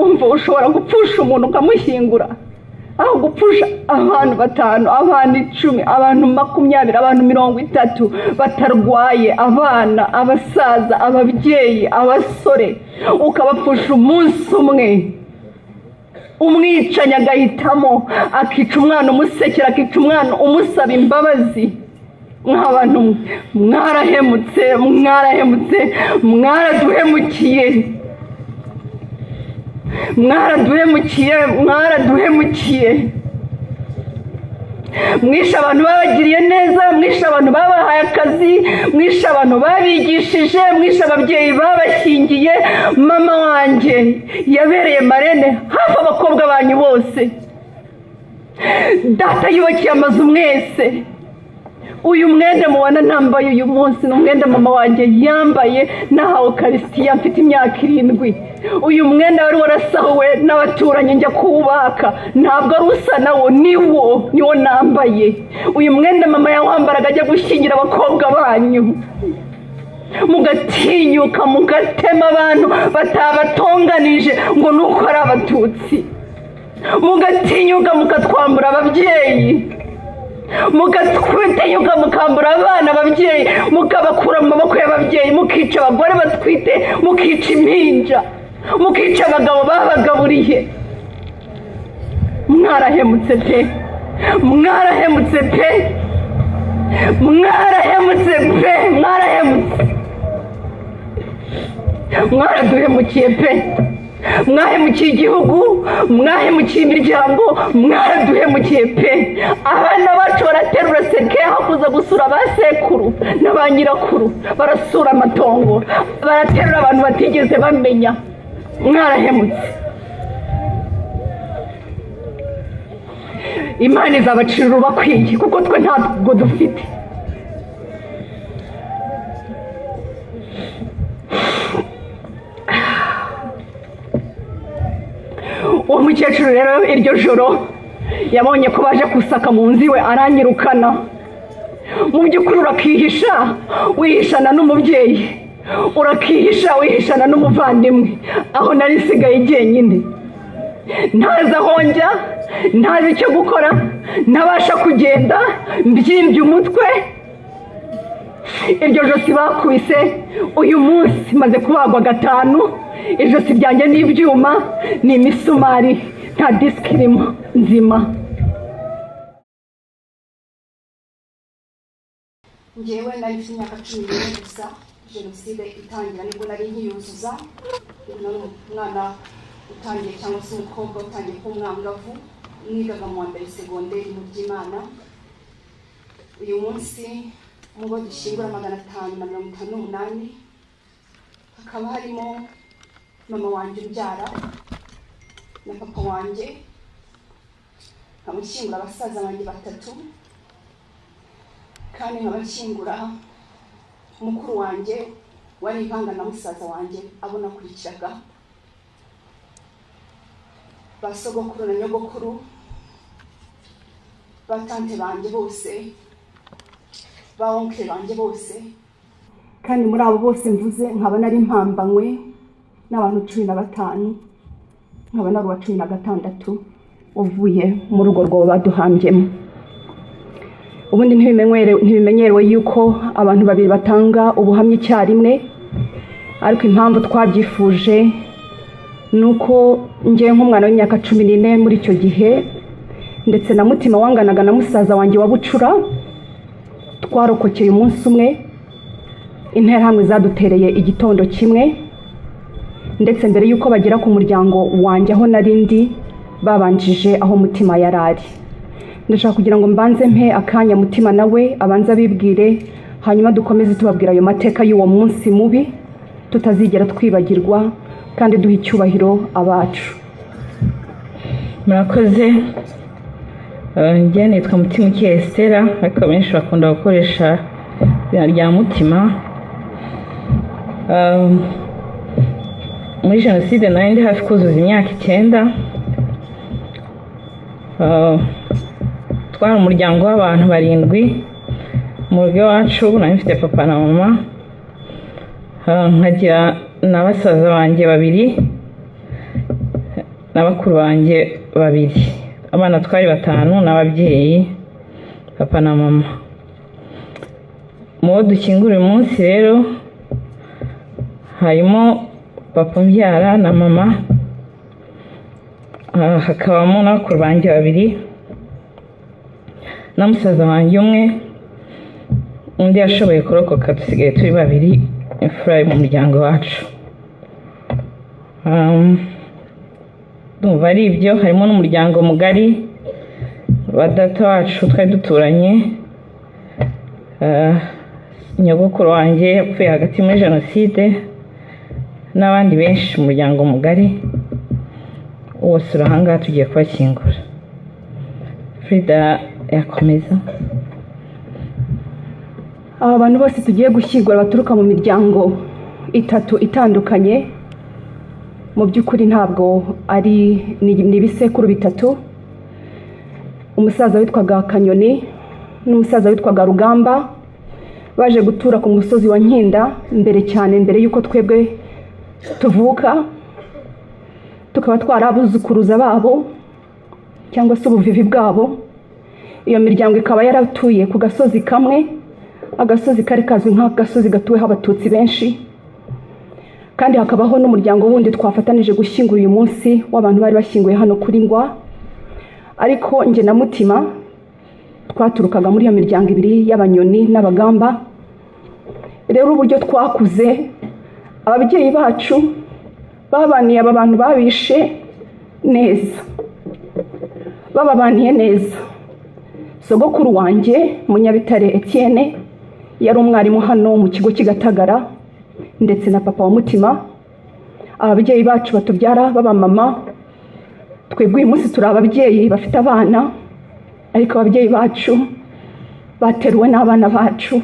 Umva, ushobora gupfusha umuntu ukamushyingura, aho gupfusha abantu batanu, abantu 10, abantu 20, abantu 30 batarwaye, abana, abasaza, ababyeyi, abasore, ukabapfusha umunsi umwe. Umwicanyi agahitamo akica umwana umusekera, akica umwana umusaba imbabazi. Mw'abantu, mwarahemutse, mwarahemutse, mwaraduhemukiye, mwaraduhemukiye, mwaraduhemukiye. Mwishe abantu babagiriye neza, mwishe abantu babahaye akazi, mwishe abantu babigishije, mwishe ababyeyi babashyingiye. Mama wanjye yabereye marraine hafi abakobwa banyu bose. Data yubakiye amazu mwese. Uyu mwenda mubona nambaye uyu munsi ni umwenda mama wanjye yambaye nahawe ukarisitiya mfite imyaka 7. Uyu mwenda wari warasahuwe n'abaturanyi, njya kuwubaka. Ntabwo ari usa nawo, niwo, niwo nambaye. Uyu mwenda mama yawambaraga ajya gushyingira abakobwa banyu, mugatinyuka mugatema abantu batabatonganije ngo ni uko ari Abatutsi, mugatinyuka mukatwambura ababyeyi, mugatinyuka mukambura abana ababyeyi, mukabakura mu maboko y'ababyeyi, mukica abagore batwite, mukica impinja, mukica abagabo babagaburiye. Mwarahemutse pe, mwarahemutse pe, mwarahemutse pe, mwarahemutse, mwaraduhemukiye pe. Mwahemukiye igihugu, mwahemukiye imiryango, mwaraduhemukiye pe. Abana bacu baraterura cercueil aho kuza gusura ba sekuru na ba nyirakuru, barasura amatongo, baraterura abantu batigeze bamenya. Mwarahemutse. Imana izabacira urubakwiye, kuko twe ntabwo dufite. Uwo mukecuru rero iryo joro yabonye ko baje gusaka mu nzu iwe, aranyirukana. Mu by'ukuri urakihisha wihishana n'umubyeyi, urakihisha wihishana n'umuvandimwe. Aho nari nsigaye jyenyine, ntazi aho njya, ntazi icyo gukora, ntabasha kugenda, mbyimbye umutwe. Iryo josi bakubise, uyu munsi maze kubagwa gatanu. Ijosi ryanjye ni ibyuma, ni imisumari, nta disque irimo nzima. Ngewe nari mfite imyaka 14 gusa jenoside itangira, nibwo nari nkiyuzuza. Nari umwana utangiye, cyangwa se umukobwa utangiye kuba umwangavu, nigaga mu wa mbere segonderi mu Byimana. Uyu munsi mu bo dushyingura 558, hakaba harimo mama wanjye umbyara na papa wanjye, nkamushyingura abasaza banjye batatu, kandi nkabashyingura mukuru wanjye wari impanga na musaza wanjye, abo nakurikiraga, ba sogokuru na nyogokuru, ba tante banjye bose, ba oncle banjye bose. Kandi muri abo bose mvuze nkaba nari mpambanywe n'abantu 15, nkaba nari uwa 16 uvuye muri urwo rwobo baduhambyemo. Ubundi ntibimenyerewe yuko abantu babiri batanga ubuhamya icyarimwe, ariko impamvu twabyifuje ni uko njye nk'umwana w'imyaka 14 muri icyo gihe, ndetse na Mutima wanganaga na musaza wanjye wa bucura, twarokokeye umunsi umwe. Interahamwe zadutereye igitondo kimwe, ndetse mbere y'uko bagera ku muryango wanjye aho nari ndi, babanjije aho Mutima yari ari. Ndashaka kugira ngo mbanze mpe akanya Mutima nawe abanze abibwire, hanyuma dukomeze tubabwira ayo mateka y'uwo munsi mubi tutazigera twibagirwa, kandi duha icyubahiro abacu. Murakoze. Njye nitwa Mutima Ukeye Estera, ariko benshi bakunda gukoresha izina rya Mutima. Muri jenoside nari ndi hafi kuzuza imyaka 9. Twari umuryango w'abantu 7 mu rugo iwacu. Nari mfite papa na mama, nkagira na basaza banjye babiri. Na bakuru banjye babiri. Abana twari batanu n'ababyeyi, papa na mama. Mu bo dukingura uyu munsi rero harimo papa umbyara na mama, hakabamo na bakuru banjye babiri na musaza wanjye umwe. Undi yashoboye kurokoka, dusigaye turi babiri, imfura mu muryango wacu. Ndumva ari ibyo. Harimo n'umuryango mugari wa data wacu twari duturanye. Nyogokuru wanjye yapfuye hagati muri jenoside, n'abandi benshi, umuryango mugari wose uri ahangaha, tugiye kubakingura. Frida yakomeza. Aba bantu bose tugiye gushyingura baturuka mu miryango itatu itandukanye. Mu by'ukuri ntabwo ari ni ibisekuru bitatu. Umusaza witwaga Kanyoni n'umusaza witwaga Rugamba baje gutura ku musozi wa Nkinda mbere cyane, mbere y'uko twebwe tuvuka, tukaba twari abuzukuruza babo cyangwa se ubuvivi bwabo. Iyo miryango ikaba yaratuye ku gasozi kamwe, agasozi kari kazwi nk'agasozi gatuweho Abatutsi benshi. Kandi hakabaho n'umuryango wundi twafatanije gushyingura uyu munsi, w'abantu bari bashyinguye hano kuri Ngwa. Ariko njye na Mutima twaturukaga muri iyo miryango ibiri y'Abanyoni n'Abagamba. Rero uburyo twakuze, ababyeyi bacu babaniye aba bantu babishe neza, bababaniye neza. Sogokuru wanjye Munyabitare Etienne yari umwarimu hano mu kigo cy'i Gatagara, ndetse na papa wa Mutima. Ababyeyi bacu batubyara b'abamama, twebwe uyu munsi turi ababyeyi bafite abana, ariko ababyeyi bacu bateruwe n'abana bacu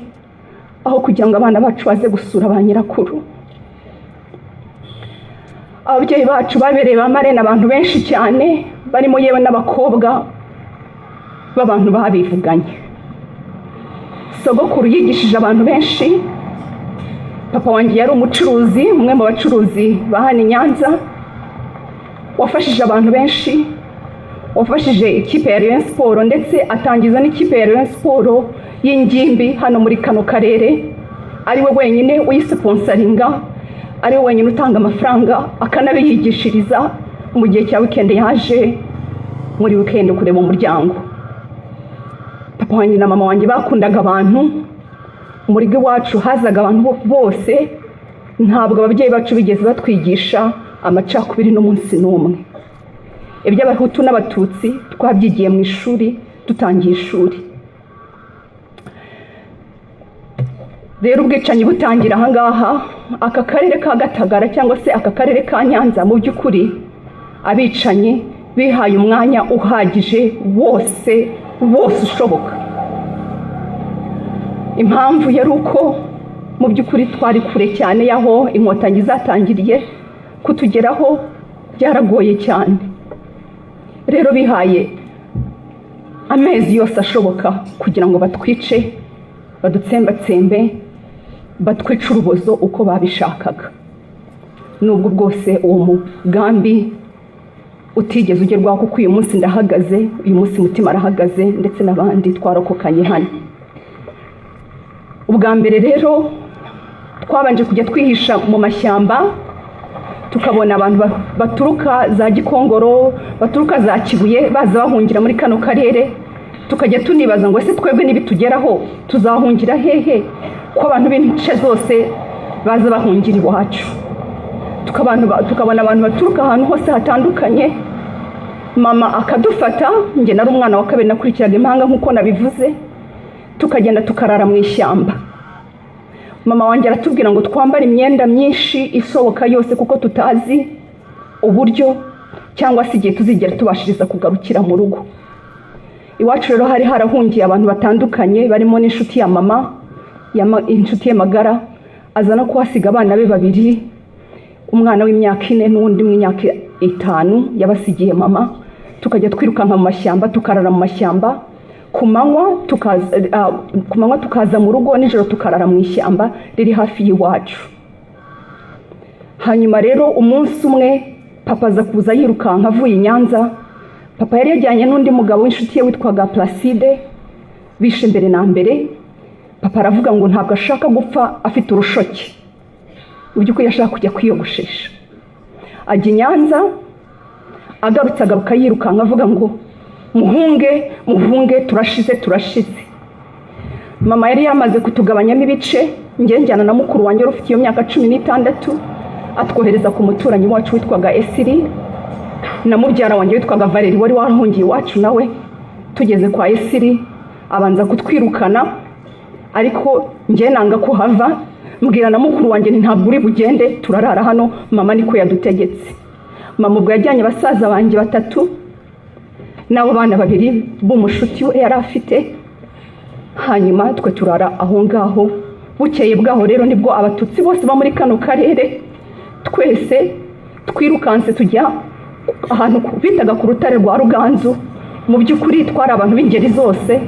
aho kugira ngo abana bacu baze gusura ba nyirakuru. Ababyeyi bacu babereye ba marene abantu benshi cyane, barimo yewe n'abakobwa b'abantu babivuganye. Sogokuru yigishije abantu benshi. Papa wanjye yari umucuruzi, umwe mu bacuruzi ba hano i Nyanza, wafashije abantu benshi, wafashije ikipe ya Rayon Sport, ndetse atangiza n'ikipe ya Rayon Sport y'ingimbi hano muri kano karere, ari we wenyine uyisponsoringa, ari we wenyine utanga amafaranga, akanabiyigishiriza mu gihe cya weekend, yaje muri weekend kureba umuryango. Papa wanjye na mama wanjye bakundaga abantu. Mu rugo iwacu hazaga abantu bose. Ntabwo ababyeyi bacu bigeze batwigisha amacakubiri n'umunsi n'umwe. Iby'Abahutu n'Abatutsi twabyigiye mu ishuri, dutangiye ishuri. Rero ubwicanyi butangira ahangaha, aka karere ka Gatagara cyangwa se aka karere ka Nyanza, mu by'ukuri abicanyi bihaye umwanya uhagije wose wose ushoboka. Impamvu yari uko mu by'ukuri twari kure cyane y'aho Inkotanyi zatangiriye, kutugeraho byaragoye cyane. Rero bihaye amezi yose ashoboka kugira ngo batwice, badutsembatsembe, batwice urubozo uko babishakaga, nubwo bwose uwo mugambi utigeze ugerwaho, kuko uyu munsi ndahagaze, uyu munsi Mutima arahagaze, ndetse n'abandi twarokokanye hano. Ubwa mbere rero twabanje kujya twihisha mu mashyamba, tukabona abantu baturuka za Gikongoro, baturuka za Kibuye, baza bahungira muri kano karere. Tukajya tunibaza ngo: "Ese twebwe nibitugeraho tuzahungira hehe, ko abantu b'ince zose baza bahungira iwacu?" Tukabona abantu baturuka ahantu hose hatandukanye. Mama akadufata, njye nari umwana wa kabiri, nakurikiraga impanga nk'uko nabivuze, tukagenda tukarara mu ishyamba. Mama wanjye aratubwira ngo twambare imyenda myinshi ishoboka yose, kuko tutazi uburyo cyangwa se igihe tuzigera tubashiriza kugarukira mu rugo iwacu. Rero hari harahungiye abantu batandukanye, barimo n'inshuti ya mama, inshuti ye magara, aza no kuhasiga abana be babiri, umwana w'imyaka 4 n'undi w'imyaka 5, yabasigiye mama. Tukajya twirukanka mu mashyamba, tukarara mu mashyamba ku manywa, tukaza mu rugo nijoro, tukarara mu ishyamba riri hafi y'iwacu. Hanyuma rero umunsi umwe Papa aza kuza yirukanka avuye i Nyanza. Papa yari yajyanye n'undi mugabo w'inshuti ye witwaga Placide, bishe mbere na mbere. Papa aravuga ngo ntabwo ashaka gupfa afite urushoke, mu by'ukuri ashaka kujya kwiyogoshesha. Ajya i Nyanza, agarutse agaruka yirukanka avuga ngo muhunge, muhunge, turashize, turashize. Mama yari yamaze kutugabanyamo ibice, njye njyana na mukuru wanjye wari ufite iyo myaka 16, atwohereza ku muturanyi wacu witwaga Esiri na mubyara wanjye witwaga Valeri wari warahungiye iwacu nawe. Tugeze kwa Esiri abanza kutwirukana, ariko njye nanga kuhava, mbwira na mukuru wanjye nti ntabwo uri bugende, turarara hano, mama niko yadutegetse. Mama ubwo yajyanye basaza banjye batatu n'abo bana babiri b'umushuti we yari afite, hanyuma twe turara aho ngaho. Bukeye bwaho rero nibwo Abatutsi bose bo muri kano karere twese twirukanse tujya ahantu bitaga ku rutare rwa Ruganzu. Mu by'ukuri twari abantu b'ingeri zose,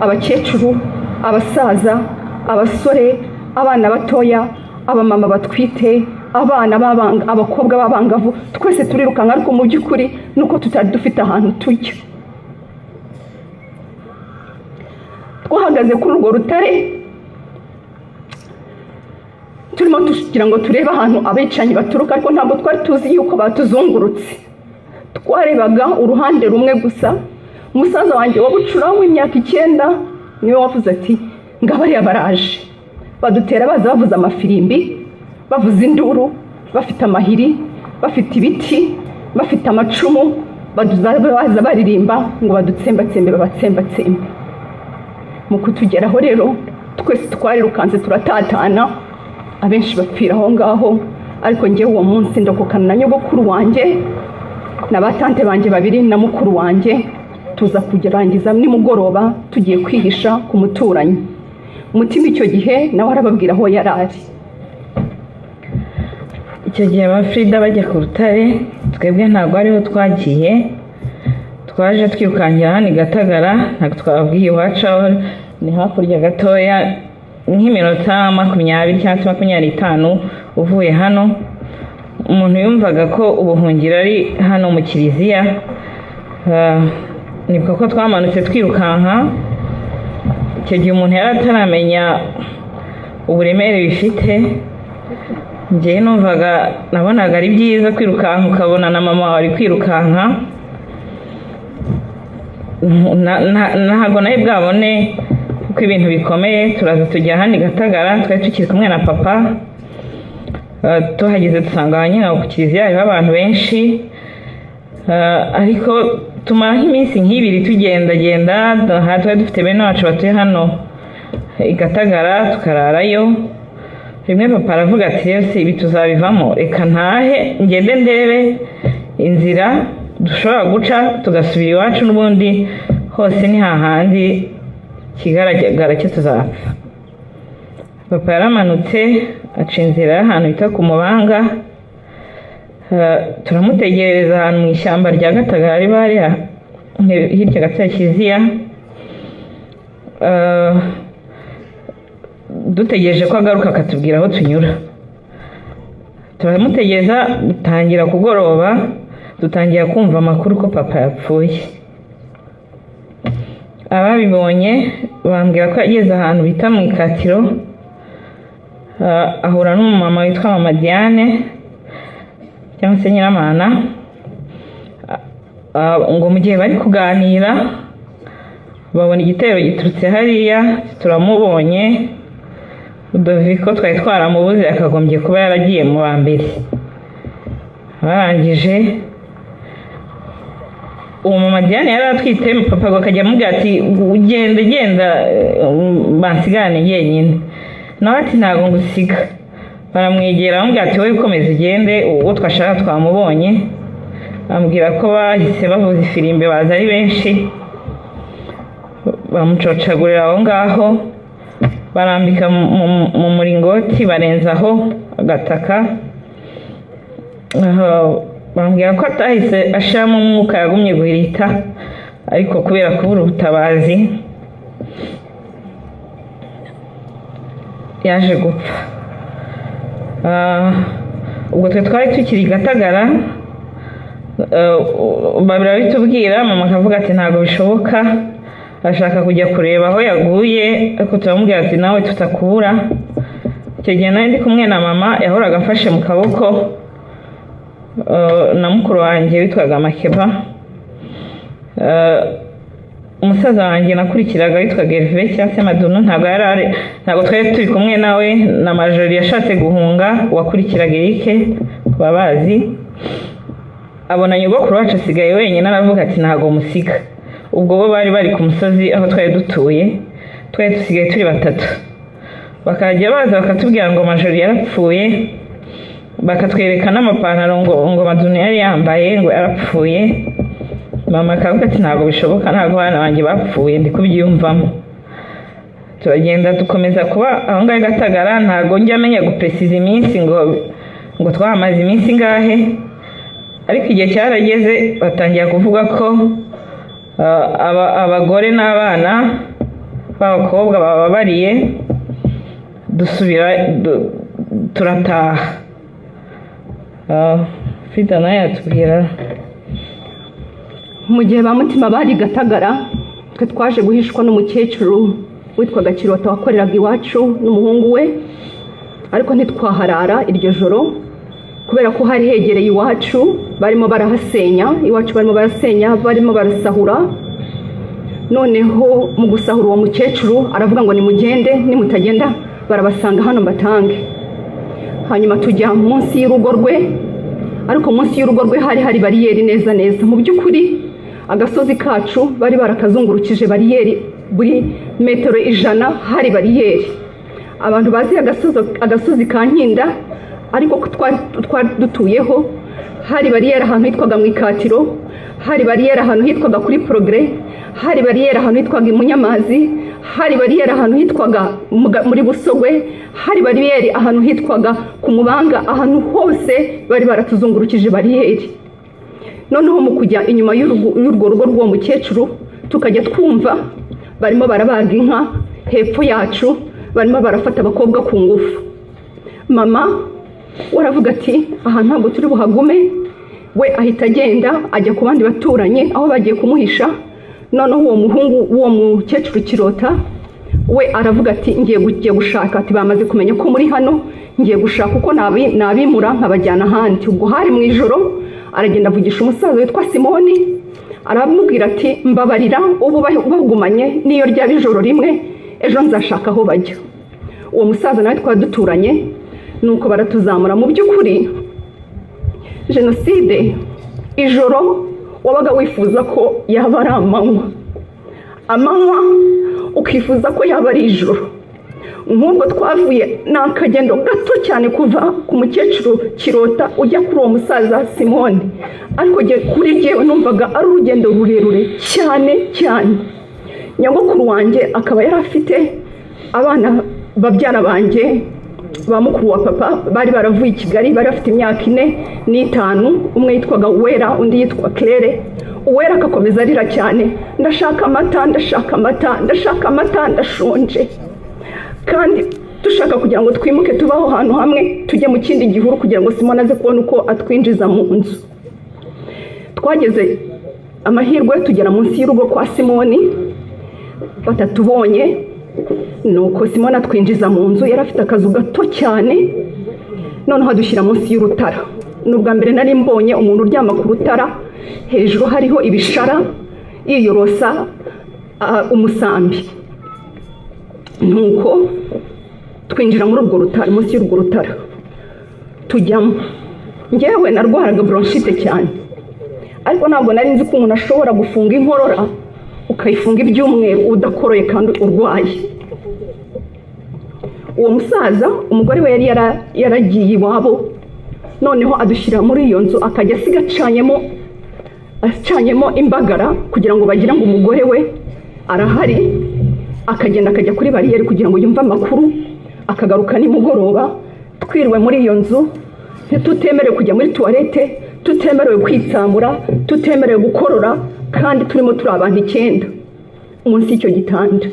abakecuru, abasaza, abasore, abana batoya, abamama batwite, abana abakobwa b'abangavu, twese turirukanka, ariko mu by'ukuri nuko tutari dufite ahantu tujya. Twahagaze kuri urwo rutare turimo tugira ngo turebe ahantu abicanyi baturuka, ariko ntabwo twari tuzi yuko batuzungurutse. Twarebaga uruhande rumwe gusa. Umusaza wanjye wa bucura w'imyaka 9 niwe wavuze ati ngabariya baraje, badutera baza bavuza amafirimbi, bavuza induru, bafite amahiri, bafite ibiti, bafite amacumu, baza baririmba ngo badutsembatsembe, babatsembatsembe. Mu kutugeraho rero twese twarirukanse turatatana, abenshi bapfira aho ngaho, ariko njyewe uwo munsi ndokokana na nyogokuru wanjye na ba tante banjye babiri na mukuru wanjye, tuza kurangiza nimugoroba tugiye kwihisha ku muturanyi. Mutima icyo gihe nawe arababwira aho yari ari. Icyo gihe ba Frida bajya ku rutare, twebwe ntabwo ariho twagiye, twaje twirukankira hano i Gatagara, ntabwo twababwiye iwacu aho ni hakurya gatoya, nk'iminota 20 cyangwa 25 uvuye hano. Umuntu yumvaga ko ubuhungiro ari hano mu kiliziya. Nibwo ko twamanutse twirukanka. Icyo gihe umuntu yari ataramenya uburemere bifite. Njyewe numvaga, nabonaga ari byiza kwirukanka, ukabona na mama wawe ari kwirukanka. Ntabwo nawe bwabone kuko ibintu bikomeye. Turaza tujya hano i Gatagara, twari tukiri kumwe na papa. Tuhageze dusanga nyine ku kiliziya hariho abantu benshi, ariko tumara nk'iminsi nk'ibiri tugendagenda. Twari dufite bene wacu batuye hano i Gatagara, tukararayo. Rimwe papa aravuga ati rero si ibi tuzabivamo, reka ntahe ngende ndebe inzira dushobora guca tugasubira iwacu, n'ubundi hose ni hahandi, ikigaragara cyo tuzapfa. Papa yaramanutse aca inzira y'ahantu bita ku Mubanga. Turamutegereza ahantu mu ishyamba rya Gatagara riba hariya hirya gato ya kiliziya, dutegereje ko agaruka akatubwira aho tunyura. Turamutegereza dutangira kugoroba, dutangira kumva amakuru ko papa yapfuye. Ababibonye bambwira ko yageze ahantu bita mu ikatiro, ahura n'umumama witwa Mama Diane cyangwa se Nyiramana, ngo mu gihe bari kuganira babona igitero giturutse hariya, turamubonye Rudoviko twari twaramubuze, akagombye kuba yaragiye mu ba mbere. Barangije uwo mama Diane yari atwite, papa akajya amubwira ati ugenda genda bansigane jyenyine, nawe ati ntabwo ngusiga. Baramwegera bamubwira ati wowe ukomeza ugende, uwo twashaka twamubonye. Bambwira ko bahise bavuza ifirimbi baza ari benshi, bamucocagurira aho ngaho, barambika mu muringoti barenzaho agataka. Bambwira ko atahise ashiramo umwuka, yagumye guhirita, ariko kubera kubura ubutabazi yaje gupfa. Ubwo twe twari tukiri i Gatagara, Barabitubwira, mama akavuga ati ntabwo bishoboka, ashaka kujya kureba aho yaguye, ariko turamubwira ati nawe tutakubura. Icyo gihe nari ndi kumwe na mama, yahoraga afashe mu kaboko, na mukuru wanjye witwaga Makeba. Umusaza wanjye nakurikiraga witwaga Hervé cyangwa se Madunu, ntabwo yari ari, ntabwo twari turi kumwe nawe, na Majori yashatse guhunga, wakurikiraga Eric ku babazi, abona nyogokuru wacu asigaye wenyine, aravuga ati ntabwo musiga. Ubwo bo bari bari ku musozi aho twari dutuye, twari dusigaye turi batatu. Bakajya baza bakatubwira ngo Majori yarapfuye, bakatwereka n'amapantaro ngo Madunu yari yambaye, ngo yarapfuye. Mama akavuga ati ntabwo bishoboka, ntabwo abana banjye bapfuye, ndi kubyiyumvamo. Turagenda dukomeza kuba aho ngaho i Gatagara, ntabwo njya amenya guprecisa iminsi ngo twahamaze iminsi ingahe, ariko igihe cyarageze batangira kuvuga ko abagore n'abana b'abakobwa bababariye, dusubira turataha. Frida nawe yatubwira. Mu gihe ba Mutima bari Gatagara, twe twaje guhishwa n'umukecuru witwaga Kirota wakoreraga iwacu n'umuhungu we, ariko ntitwaharara iryo joro kubera ko hari hegereye iwacu, barimo barahasenya, iwacu barimo barasenya, barimo barasahura. Noneho mu gusahura uwo mukecuru aravuga ngo nimugende, nimutagenda barabasanga hano mbatange. Hanyuma tujya munsi y'urugo rwe, ariko munsi y'urugo rwe hari hari bariyeri neza neza. Mu by'ukuri agasozi kacu bari barakazungurukije bariyeri, buri metero 100 hari bariyeri. Abantu bazi agasozi ka Nkinda, ariko twari dutuyeho, hari bariyeri ahantu hitwaga mu Ikatiro, hari bariyeri ahantu hitwaga kuri Progrès, hari bariyeri ahantu hitwaga i Munyamazi, hari bariyeri ahantu hitwaga muri Busogwe, hari bariyeri ahantu hitwaga ku Mubanga, ahantu hose bari baratuzungurukije bariyeri. Noneho mu kujya inyuma y'urwo rugo rw'uwo mukecuru, tukajya twumva barimo barabaga inka hepfo yacu, barimo barafata abakobwa ku ngufu. Mama waravuga ati aha ntabwo turi buhagume, we ahita agenda ajya ku bandi baturanyi aho bagiye kumuhisha. Noneho uwo muhungu w'uwo mukecuru Kirota we aravuga ati ngiye gushaka, ati bamaze kumenya ko muri hano, ngiye gushaka uko nabimura nkabajyana ahandi. Ubwo hari mu ijoro, aragenda avugisha umusaza witwa Simoni, aramubwira ati mbabarira ubu bagumanye n'iyo ryaba ijoro rimwe, ejo nzashaka aho bajya. Uwo musaza nawe twari duturanye, nuko baratuzamura. Mu by'ukuri jenoside ijoro wabaga wifuza ko yaba ari amanywa, amanywa ukifuza ko yaba ari ijoro. Nk'ubwo twavuye ni akagendo gato cyane kuva ku mukecuru Kirota ujya kuri uwo musaza Simoni, ariko kuri jyewe numvaga ari urugendo rurerure cyane cyane. Nyogokuru wanjye akaba yari afite abana, babyara banjye ba mukuru wa papa, bari baravuye i Kigali, bari bafite imyaka 4 n'5, umwe yitwaga Uwera, undi yitwa Claire. Uwera agakomeza arira cyane, ndashaka amata, ndashaka amata, ndashaka amata, ndashonje. Kandi dushaka kugira ngo twimuke tubaho ahantu hamwe tujye mu kindi gihuru kugira ngo Simoni aze kubona uko atwinjiza mu nzu. Twageze amahirwe tugera munsi y'urugo kwa Simoni batatubonye, nuko Simoni atwinjiza mu nzu. Yari afite akazu gato cyane, noneho adushyira munsi y'urutara. Ni ubwa mbere nari mbonye umuntu uryama ku rutara, hejuru hariho ibishara, yiyorosa umusambi. Nuko twinjira muri urwo rutara, munsi y'urwo rutara tujyamo. Ngewe narwaraga bronchite cyane, ariko ntabwo nari nzi ko umuntu ashobora gufunga inkorora ukayifunga ibyumweru udakoroye kandi urwaye. Uwo musaza umugore we yari yaragiye iwabo, noneho adushyira muri iyo nzu, akajya asiga acanyemo imbagara kugira ngo bagire ngo umugore we arahari, akagenda akajya kuri bariyeri kugira ngo yumve amakuru, akagaruka nimugoroba. Twiriwe muri iyo nzu ntitutemerewe kujya muri toilette, tutemerewe kwitsamura, tutemerewe gukorora, kandi turimo turi abantu 9 munsi y'icyo gitanda.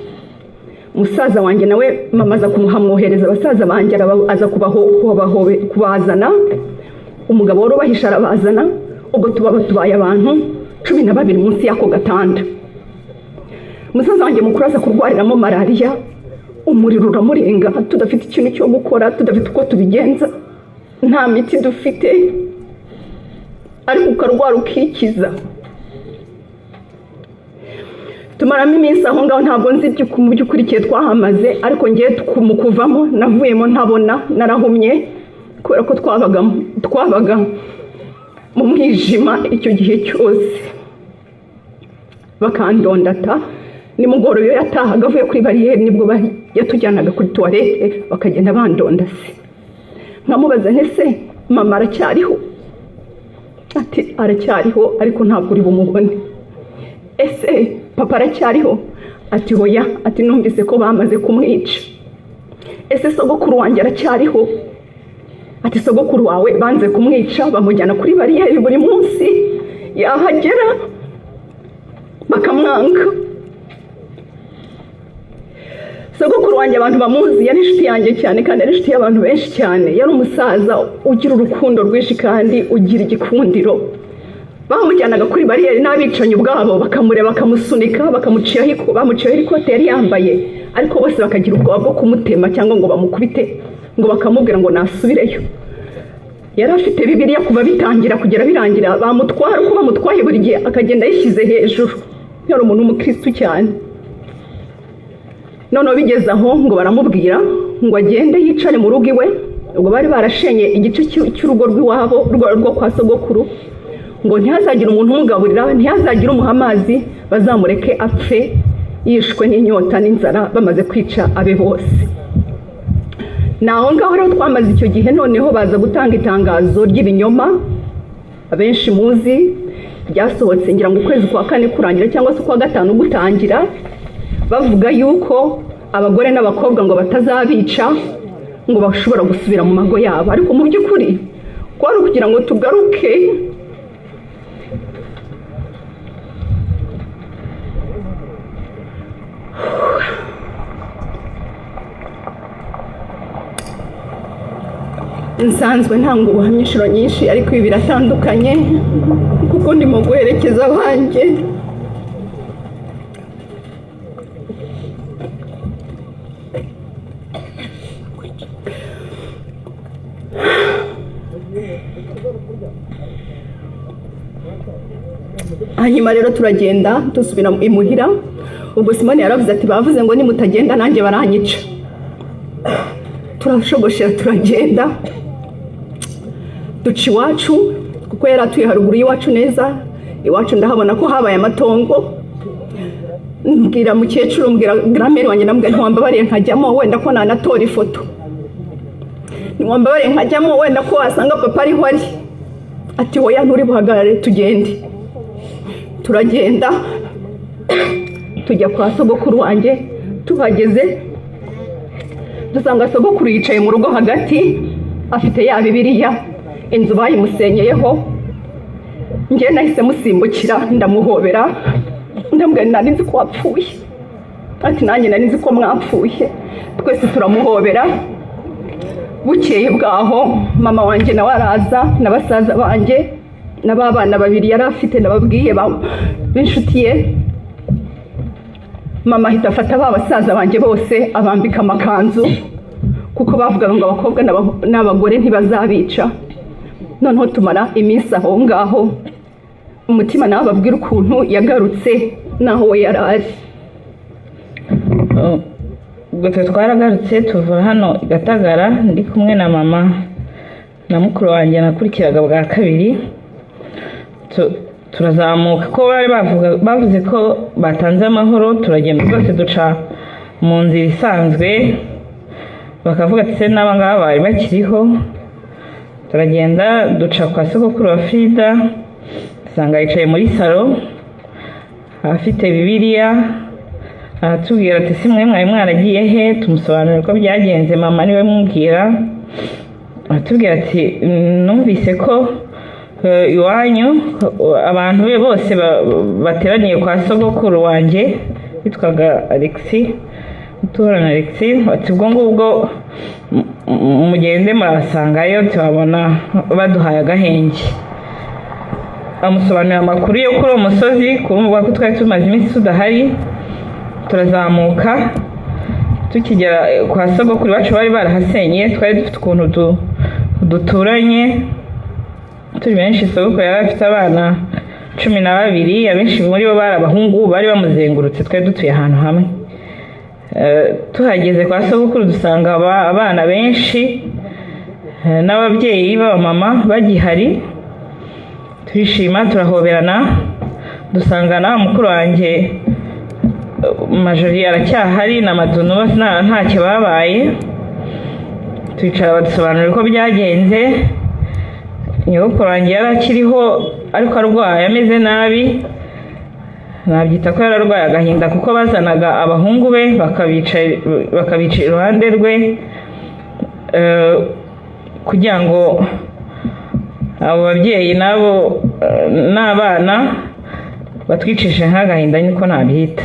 Musaza wanjye nawe mama aza kumuhamwohereza, abasaza banjye aza kubazana, umugabo wari ubahisha arabazana. Ubwo tuba tubaye abantu 12 munsi y'ako gatanda. Musaza wanjye mukuru aza kurwariramo malariya, umuriro uramurenga, tudafite ikintu cyo gukora, tudafite uko tubigenza, nta miti dufite, ariko ukarwara ukikiza. Tumaramo iminsi aho ngaho, ntabwo nzi mu by'ukuri igihe twahamaze, ariko ngiye mu kuvamo navuyemo ntabona, narahumye kubera ko twabaga mu mwijima icyo gihe cyose. Bakandondata nimugoroba, iyo yatahaga avuye kuri bariyeri nibwo yatujyanaga kuri tuwarete, bakagenda bandondase. Nkamubaza nti: "Ese mama aracyariho?" Ati: "Aracyariho, ariko ntabwo uri bumubone." "Ese papa aracyariho?" Ati: "Hoya." Ati: "Numvise ko bamaze kumwica." "Ese sogokuru wanjye aracyariho?" Ati: "Sogokuru wawe banze kumwica, bamujyana kuri bariyeri buri munsi, yahagera bakamwanga." Sogokuru wanjye abantu bamuzi, yari inshuti yanjye cyane kandi yari inshuti y'abantu benshi cyane. Yari umusaza ugira urukundo rwinshi kandi ugira igikundiro. Bamujyanaga kuri bariyeri n'abicanyi ubwabo bakamureba, bakamusunika, bakamuciyaho, bamuciyeho ikote yari yambaye, ariko bose bakagira ubwoba bwo kumutema cyangwa ngo bamukubite, ngo bakamubwira ngo nasubireyo. Yari afite Bibiliya kuva bitangira kugera birangira, bamutwara uko bamutwaye buri gihe akagenda ayishyize hejuru. Yari umuntu w'umukirisitu cyane. Noneho bigeze aho ngo baramubwira ngo agende yicare mu rugo iwe. Ubwo bari barashenye igice cy'urugo rw'iwabo rwo kwa sogokuru, ngo ntihazagire umuntu umugaburira, ntihazagire umuha amazi, bazamureke apfe yishwe n'inyota n'inzara bamaze kwica abe bose. Ni aho ngaho rero twamaze icyo gihe. Noneho baza gutanga itangazo ry'ibinyoma abenshi muzi, ryasohotse ngira ngo ukwezi kwa kane kurangira cyangwa se ukwa gatanu gutangira, bavuga yuko abagore n'abakobwa ngo batazabica, ngo bashobora gusubira mu mago yabo, ariko mu by'ukuri kwari ukugira ngo tugaruke. Nsanzwe ntanga ubuhamya inshuro nyinshi, ariko ibi biratandukanye kuko ndimo guherekeza abanjye. Hanyuma rero turagenda dusubira imuhira. Ubwo Simoni yaravuze ati: "Bavuze ngo nimutagenda nanjye baranyica." Turashogoshera, turagenda, duca iwacu kuko yari atuye haruguru y'iwacu neza. Iwacu ndahabona ko habaye amatongo. Mbwira mukecuru, mbwira grand-mère wanjye, ndamubwira: "Ntiwambabariye nkajyamo, wenda ko nanatora ifoto? Ntiwambabariye nkajyamo, wenda ko wasanga papa ariho ari?" Ati: "Hoya, nturi buhagarare, tugende." Turagenda tujya kwa sogokuru wanjye. Tuhageze dusanga sogokuru yicaye mu rugo hagati, afite ya Bibiliya, inzu bayimusenyeyeho. Njye nahise musimbukira, ndamuhobera, ndamubwira: "Nari nzi ko wapfuye." Ati: "Nanjye nari nzi ko mwapfuye." Twese turamuhobera. Bukeye bwaho mama wanjye nawe araza na basaza banjye na ba bana babiri yari afite nababwiye b'inshuti ye. Mama ahita afata ba basaza banjye bose, abambika amakanzu, kuko bavugaga ngo abakobwa n'abagore ntibazabica. Noneho tumara iminsi aho ngaho. Umutima nawe ababwira ukuntu yagarutse n'aho we yari ari. Ubwo twe twaragarutse, tuva hano i Gatagara ndi kumwe na mama na mukuru wanjye nakurikiraga bwa kabiri. Turazamuka ko bari bavuze ko batanze amahoro, turagenda rwose duca mu nzira isanzwe, bakavuga ati: "Se n'aba ngaba bari bakiriho?" Turagenda duca kwa sogokuru wa Frida, dusanga yicaye muri salo afite Bibiliya. Aratubwira ati: "Si mwe mwari mwaragiye he?" Tumusobanurira uko byagenze, mama niwe mubwira. Aratubwira ati: "Numvise ko iwanyu abantu be bose bateraniye kwa sogokuru wanjye witwaga Alexis, uturana Alexis." Ati: "Ubwo ngubwo mugende murabasangayo, tubabona baduhaye agahenge." Amusobanurira amakuru yo kuri uwo musozi, kurumva ko twari tumaze iminsi tudahari. Turazamuka, tukigera kwa sogokuru iwacu bari barahasenye. Twari dufite ukuntu duturanye turi benshi. Sogokuru yari afite abana 12, abenshi muri bo bari abahungu, bari bamuzengurutse. Twari dutuye ahantu hamwe. Tuhageze kwa sogokuru dusanga abana benshi n'ababyeyi b'abamama bagihari. Turishima, turahoberana, dusanga mukuru wanjye Majori aracyahari na Madunu, bose ntacyo babaye. Twicara, badusobanurira uko byagenze. Nyogokuru wanjye yari akiriho ariko arwaye, ameze nabi. Nabyita ko yari arwaye agahinda, kuko bazanaga abahungu be bakabica iruhande rwe kugira ngo abo babyeyi nabo n'abana batwicishe nk'agahinda, niko nabyita.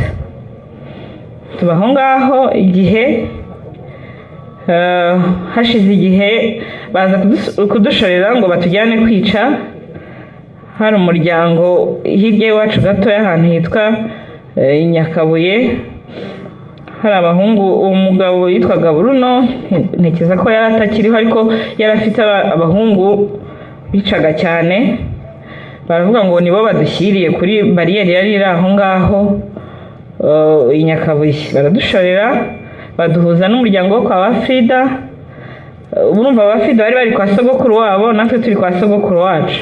Tuba aho ngaho igihe. Hashize igihe baza kudushorera ngo batujyane kwica. Hari umuryango hirya y'iwacu gatoya, ahantu hitwa Nyakabuye, hari abahungu. Uwo mugabo yitwaga Bruno, ntekereza ko yari atakiriho, ariko yari afite abahungu bicaga cyane. Baravuga ngo nibo badushyiriye kuri bariyeri yari iri aho ngaho i Nyakabuye. Baradushorera, baduhuza n'umuryango wo kwa Bafrida. Urumva, Bafrida bari bari kwa sogokuru wabo, natwe turi kwa sogokuru wacu,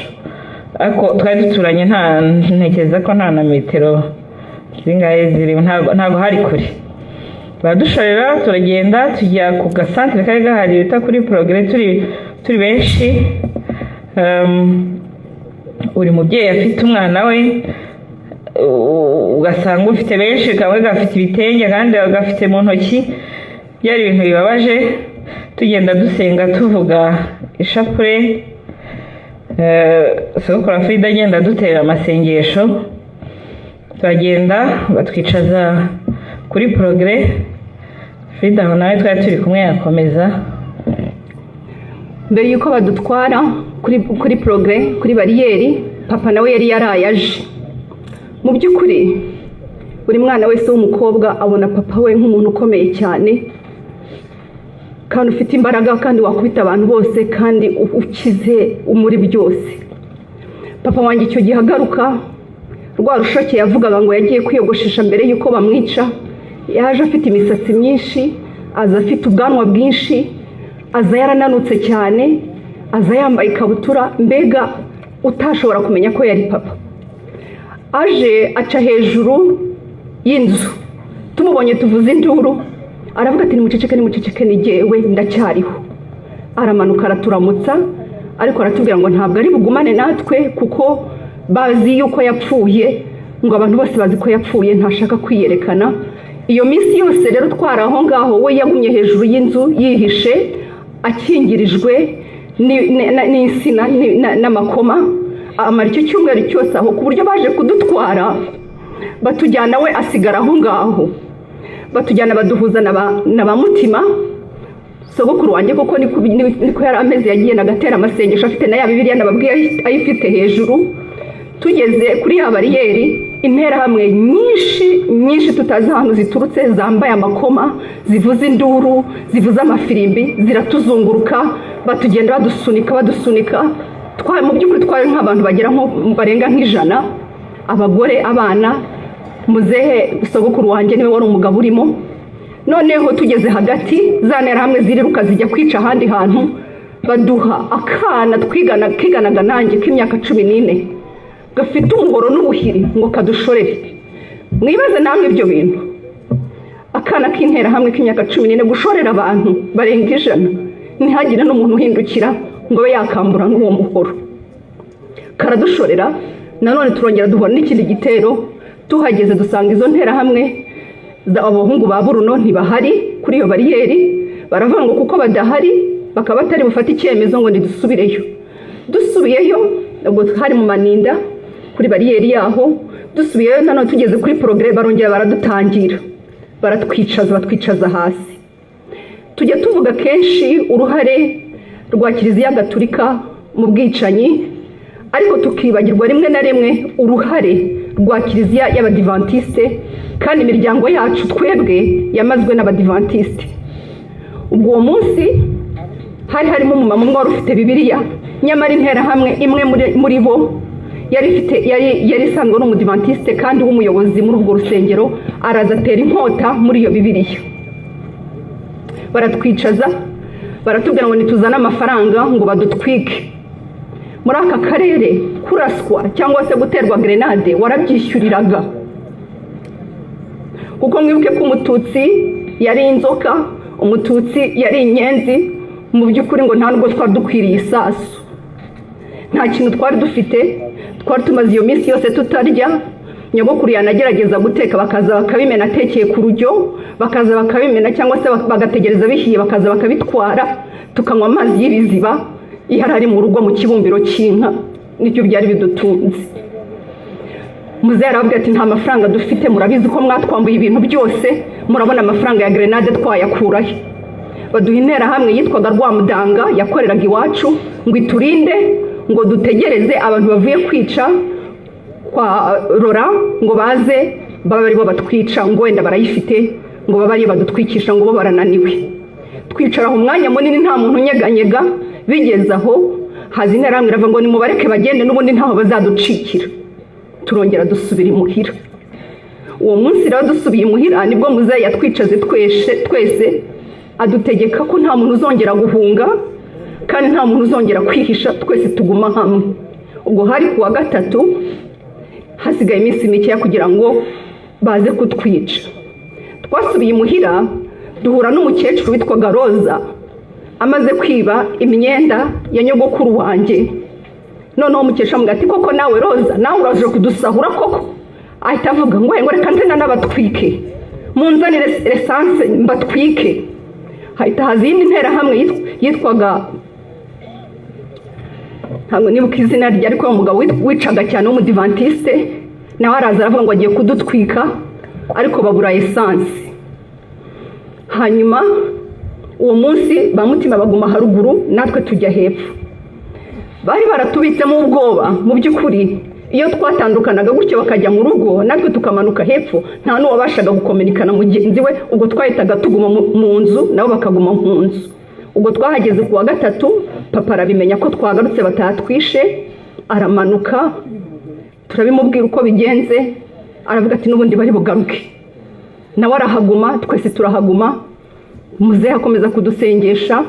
ariko twari duturanye. Nta ntekereza ko nta na metero zingahe zirimo, ntabwo hari kure. Baradushorera, turagenda, tujya ku gasantere kari gahari bita kuri Progrès. Turi benshi, buri mubyeyi afite umwana we, ugasanga ufite benshi, kamwe gafite ibitenge, akandi gafite mu ntoki. Byari ibintu bibabaje. Tugenda dusenga, tuvuga ishapure. Sogokuru Frida agenda adutera amasengesho. Turagenda, batwicaza kuri Progrès. Frida aho nawe twari turi kumwe, yakomeza. Mbere y'uko badutwara kuri Progrès, kuri bariyeri, papa nawe yari yaraye aje. Mu by'ukuri buri mwana wese w'umukobwa abona papa we nk'umuntu ukomeye cyane kandi ufite imbaraga, kandi wakubita abantu bose, kandi ukize muri byose. Papa wanjye icyo gihe agaruka, rwa rushoke yavugaga ngo yagiye kwiyogoshesha mbere y'uko bamwica, yaje afite imisatsi myinshi, aza afite ubwanwa bwinshi, aza yarananutse cyane, aza yambaye ikabutura, mbega utashobora kumenya ko yari papa. Aje aca hejuru y'inzu, tumubonye tuvuze induru. Aravuga ati: "Nimuceceke, nimuceceke, ni jyewe, ndacyariho." Aramanuka, araturamutsa, ariko aratubwira ngo ntabwo ari bugumane natwe kuko bazi yuko yapfuye, ngo abantu bose bazi ko yapfuye, ntashaka kwiyerekana. Iyo minsi yose rero twari aho ngaho, we yagumye hejuru y'inzu yihishe, akingirijwe n'insina n'amakoma. Amara icyo cyumweru cyose aho, ku buryo baje kudutwara batujyana, we asigara aho ngaho. Batujyana, baduhuza na ba Mutima, sogokuru wanjye, kuko niko yari ameze. Yagiye agatera amasengesho, afite na ya Bibiliya nababwiye, ayifite hejuru. Tugeze kuri ya bariyeri, interahamwe nyinshi nyinshi tutazi ahantu ziturutse, zambaye amakoma, zivuza induru, zivuza amafirimbi, ziratuzunguruka, batugenda badusunika, badusunika. Mu by'ukuri twari nk'abantu bagera nko barenga nk'100, abagore, abana. Muzehe sogokuru wanjye niwe wari umugabo urimo. Noneho tugeze hagati, za nterahamwe ziriruka zijya kwica ahandi hantu, baduha akana twigana, kiganaga nanjye, k'imyaka 14, gafite umuhoro n'ubuhiri, ngo kadushorere. Mwibaze namwe ibyo bintu, akana k'interahamwe k'imyaka 14 gushorera abantu barenga 100, ntihagire n'umuntu uhindukira ngo abe yakambura n'uwo muhoro. Karadushorera. Nanone turongera duhura n'ikindi gitero. Tuhageze dusanga izo nterahamwe, abahungu ba Buruno, ntibahari kuri iyo bariyeri. Baravuga ngo kuko badahari, bakaba batari bufate icyemezo, ngo ntidusubireyo. Dusubiyeyo, ubwo hari mu Maninda kuri bariyeri yaho, dusubiyeyo nanone tugeze kuri Progrès, barongera baradutangira, baratwicaza, batwicaza hasi. Tujya tuvuga kenshi uruhare rwa Kiliziya Gatulika mu bwicanyi. Ariko tukibagirwa rimwe na rimwe uruhare rwa Kiliziya y'Abadivantisite, kandi imiryango yacu twebwe yamazwe n'Abadivantisite. Ubwo uwo munsi hari harimo umumama umwe wari ufite Bibiliya, nyamara Interahamwe imwe muri bo yari ifite, yari isanzwe ari Umudivantiste kandi w'umuyobozi muri urwo rusengero, araza atera inkota muri iyo Bibiliya. Baratwicaza, baratubwira ngo nituzane amafaranga ngo badutwike. Muri aka karere kuraswa cyangwa se guterwa grenade warabyishyuriraga, kuko mwibuke ko Umututsi yari inzoka, Umututsi yari inyenzi. Mu by'ukuri ngo nta nubwo twari dukwiriye isasu, nta kintu twari dufite. Twari tumaze iyo minsi yose tutarya. Nyogokuru yanagerageza guteka, bakaza bakabimena. Atekeye ku rujyo, bakaza bakabimena, cyangwa se bagategereza bihiye bakaza bakabitwara. Tukanywa amazi y'ibiziba iyo ari mu rugo mu kibumbiro cy'inka, nicyo byari bidutunze. Muzehe arababwira ati: "Nta mafaranga dufite, murabizi ko mwatwambuye ibintu byose, murabona amafaranga ya grenade twayakurahe?" Baduha Interahamwe yitwaga Rwamudanga, yakoreraga iwacu, ngo iturinde, ngo dutegereze abantu bavuye kwica kwa Rora ngo baze babe aribo batwica, ngo wenda barayifite, ngo babe ariyo badutwikisha, ngo bo barananiwe. Twicara aho umwanya munini, nta muntu unyeganyega. Bigeze aho haza Interahamwe, iravuga ngo: "Nimubareke bagende, n'ubundi ntaho bazaducikira." Turongera dusubira imuhira. Uwo munsi rero dusubiye imuhira, nibwo muzehe yatwicaze twese twese, adutegeka ko nta muntu uzongera guhunga kandi nta muntu uzongera kwihisha, twese tuguma hamwe. Ubwo hari ku wa gatatu, hasigaye iminsi mikeya kugira ngo baze kutwica. Twasubiye imuhira, duhura n'umukecuru witwaga Roza amaze kwiba imyenda ya nyogokuru wanjye. Noneho umukecuru amubwira ati: "Koko nawe Roza, nawe uraje kudusahura koko?" Ahita avuga ngo "Reka nze n'abatwike, munzanire essence mbatwike." Hahita haza iyindi Nterahamwe yitwaga, ntabwo nibuka izina rye, ariko uwo mugabo wicaga cyane w'Umudivantiste nawe araza aravuga ngo agiye kudutwika, ariko babura essence. Hanyuma uwo munsi ba mutima baguma haruguru, natwe tujya hepfo. Bari baratubitsemo ubwoba. Mu by'ukuri iyo twatandukanaga gutyo, bakajya mu rugo natwe tukamanuka hepfo, nta n'uwabashaga gukominikana mugenzi we. Ubwo twahitaga tuguma mu nzu, nabo bakaguma mu nzu. Ubwo twahageze ku wa gatatu, papa arabimenya ko twagarutse batatwishe, aramanuka, turabimubwira uko bigenze. Aravuga ati: "N'ubundi bari bugaruke." Nawe arahaguma, twese turahaguma. Muzehe akomeza kudusengesha,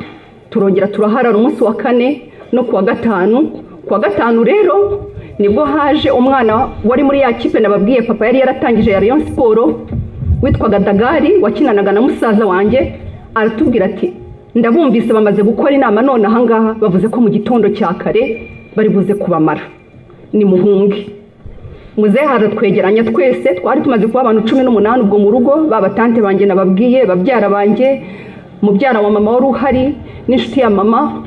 turongera turaharara umunsi wa kane no ku wa gatanu. Ku wa gatanu rero nibwo haje umwana wari muri ya kipe nababwiye papa yari yaratangije ya Rayon Sport, witwaga Dagari, wakinanaga na musaza wanjye. Aratubwira ati: "Ndabumvise bamaze gukora inama none ahangaha, bavuze ko mu gitondo cya kare bari buze kubamara, nimuhunge." Muzehe aratwegeranya twese, twari tumaze kuba abantu 18 ubwo mu rugo: ba tante banjye nababwiye, babyara banjye, mubyara wa mama wari uhari n'inshuti ya mama,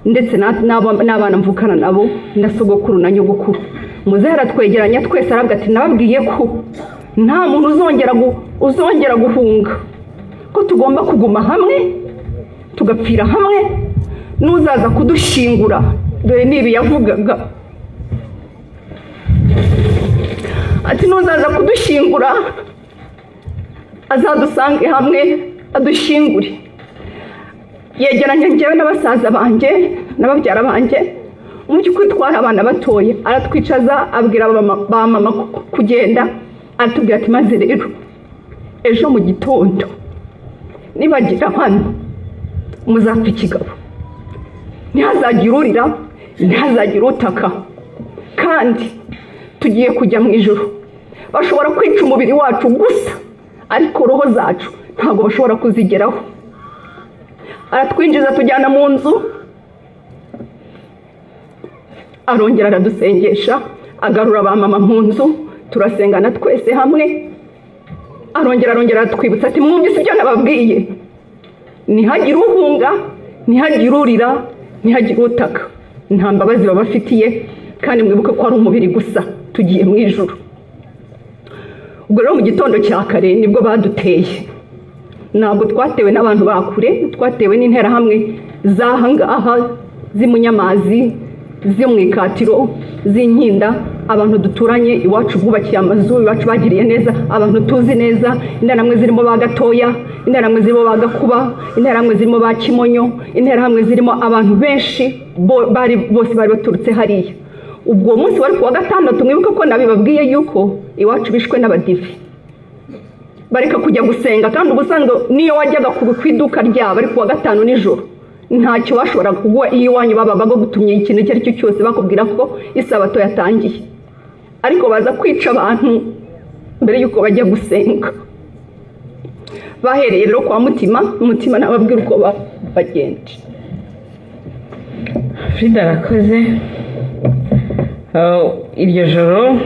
ndetse n'abana mvukana nabo, na sogokuru na nyogokuru. Muzehe aratwegeranya twese, aravuga ati: "Nababwiye ko nta muntu uzongera guhunga, ko tugomba kuguma hamwe tugapfira hamwe. N'uzaza kudushyingura," dore nibi yavugaga, ati: "N'uzaza kudushyingura azadusange hamwe adushyingure." Yegeranya njyewe n'abasaza banjye n'ababyara banjye, mu by'ukuri twari abana batoya. Aratwicaza, abwira ba mama kugenda, aratubwira ati: "Maze rero ejo mu gitondo nibagira hano muzapfa ikigabo, ntihazagire urira, ntihazagire utaka, kandi tugiye kujya mu ijoro. Bashobora kwica umubiri wacu gusa, ariko roho zacu ntabwo bashobora kuzigeraho." Aratwinjiza, tujyana mu nzu, arongera aradusengesha, agarura ba mama mu nzu, turasengana twese hamwe. Arongera aratwibutsa ati: "Mwumvise ibyo nababwiye, ntihagire uhunga, ntihagire urira, ntihagire utaka, nta mbabazi babafitiye, kandi mwibuke ko ari umubiri gusa, tugiye mu ijoro." Ubwo rero mu gitondo cya kare nibwo baduteye. Ntabwo twatewe n'abantu ba kure, twatewe n'Interahamwe z'aha ngaha z'imunyamazi, zo mu ikatiro. z'inkinda, abantu duturanye iwacu bubakiye amazu, iwacu bagiriye neza, abantu tuzi neza. Interahamwe zirimo ba Gatoya, Interahamwe zirimo ba Gakuba, Interahamwe zirimo ba Kimonyo, Interahamwe zirimo abantu benshi, bari bose bari baturutse hariya. Ubwo munsi wari kuwa gatandatu. Mwibuke ko nabibabwiye yuko iwacu bishwe n'Abadive, bareka kujya gusenga. Kandi ubusanzwe niyo wajyaga ku iduka ryabo ari kuwa gatanu nijoro, ntacyo bashoboraga kuguha. Iyo iwanyu babaga bagutumye ikintu icyo ari cyo cyose, bakubwira ko isabato yatangiye. Ariko baza kwica abantu mbere y'uko bajya gusenga. Bahereye rero kwa Mutima. Mutima nababwira uko bagenje. Frida arakoze. Iryo joro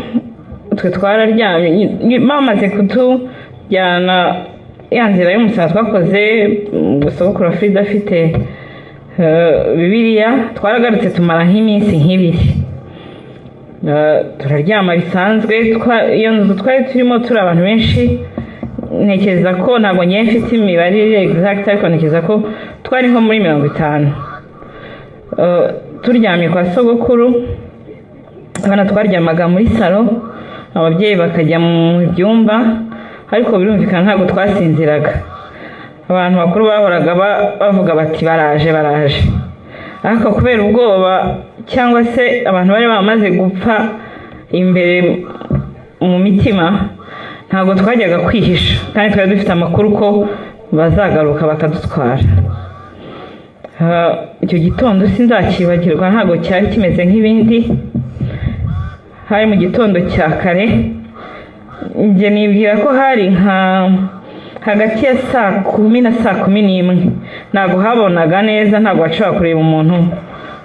twe twararyamye, bamaze kutujyana ya nzira y'umusaraba twakoze. Sogokuru wa Frida afite Bibiliya. Twaragarutse, tumara nk'iminsi nk'ibiri. Turaryama bisanzwe. Iyo nzu twari turimo turi abantu benshi, ntekereza ko, ntabwo ngiye mfite imibare exact, ariko ntekereza ko twari nko muri 50. Turyamye kwa sogokuru, abana twaryamaga muri salo, ababyeyi bakajya mu byumba, ariko birumvikana ntabwo twasinziraga. Abantu bakuru bahoraga bavuga bati: "Baraje, baraje." Ariko kubera ubwoba cyangwa se abantu bari bamaze gupfa imbere mu mitima, ntabwo twajyaga kwihisha, kandi twari dufite amakuru ko bazagaruka bakadutwara. Icyo gitondo sinzakibagirwa, ntabwo cyari kimeze nk'ibindi. Hari mu gitondo cya kare, njye nibwira ko hari nka hagati ya saa 10 na saa 11. Ntabwo habonaga neza, ntabwo washobora kureba umuntu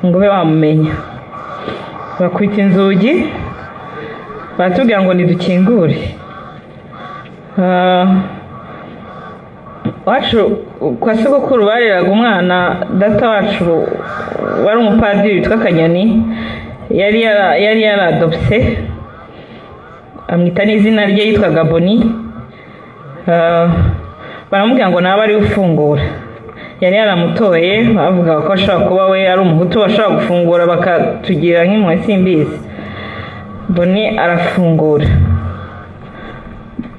ngo ube wamumenya. Bakubita inzugi, baratubwira ngo nidukingure. Wacu kwa sogokuru bareraga umwana, data wacu wari umupadiri witwa Kanyoni yari yaradopse, amwita n'izina rye, yitwaga Boni. Baramubwira ngo nabe ariwe ufungura. Yari yaramutoye, bavugaga ko ashobora kuba we ari Umuhutu, bashobora gufungura bakatugira nk'impuhwe, simbizi. Boni arafungura,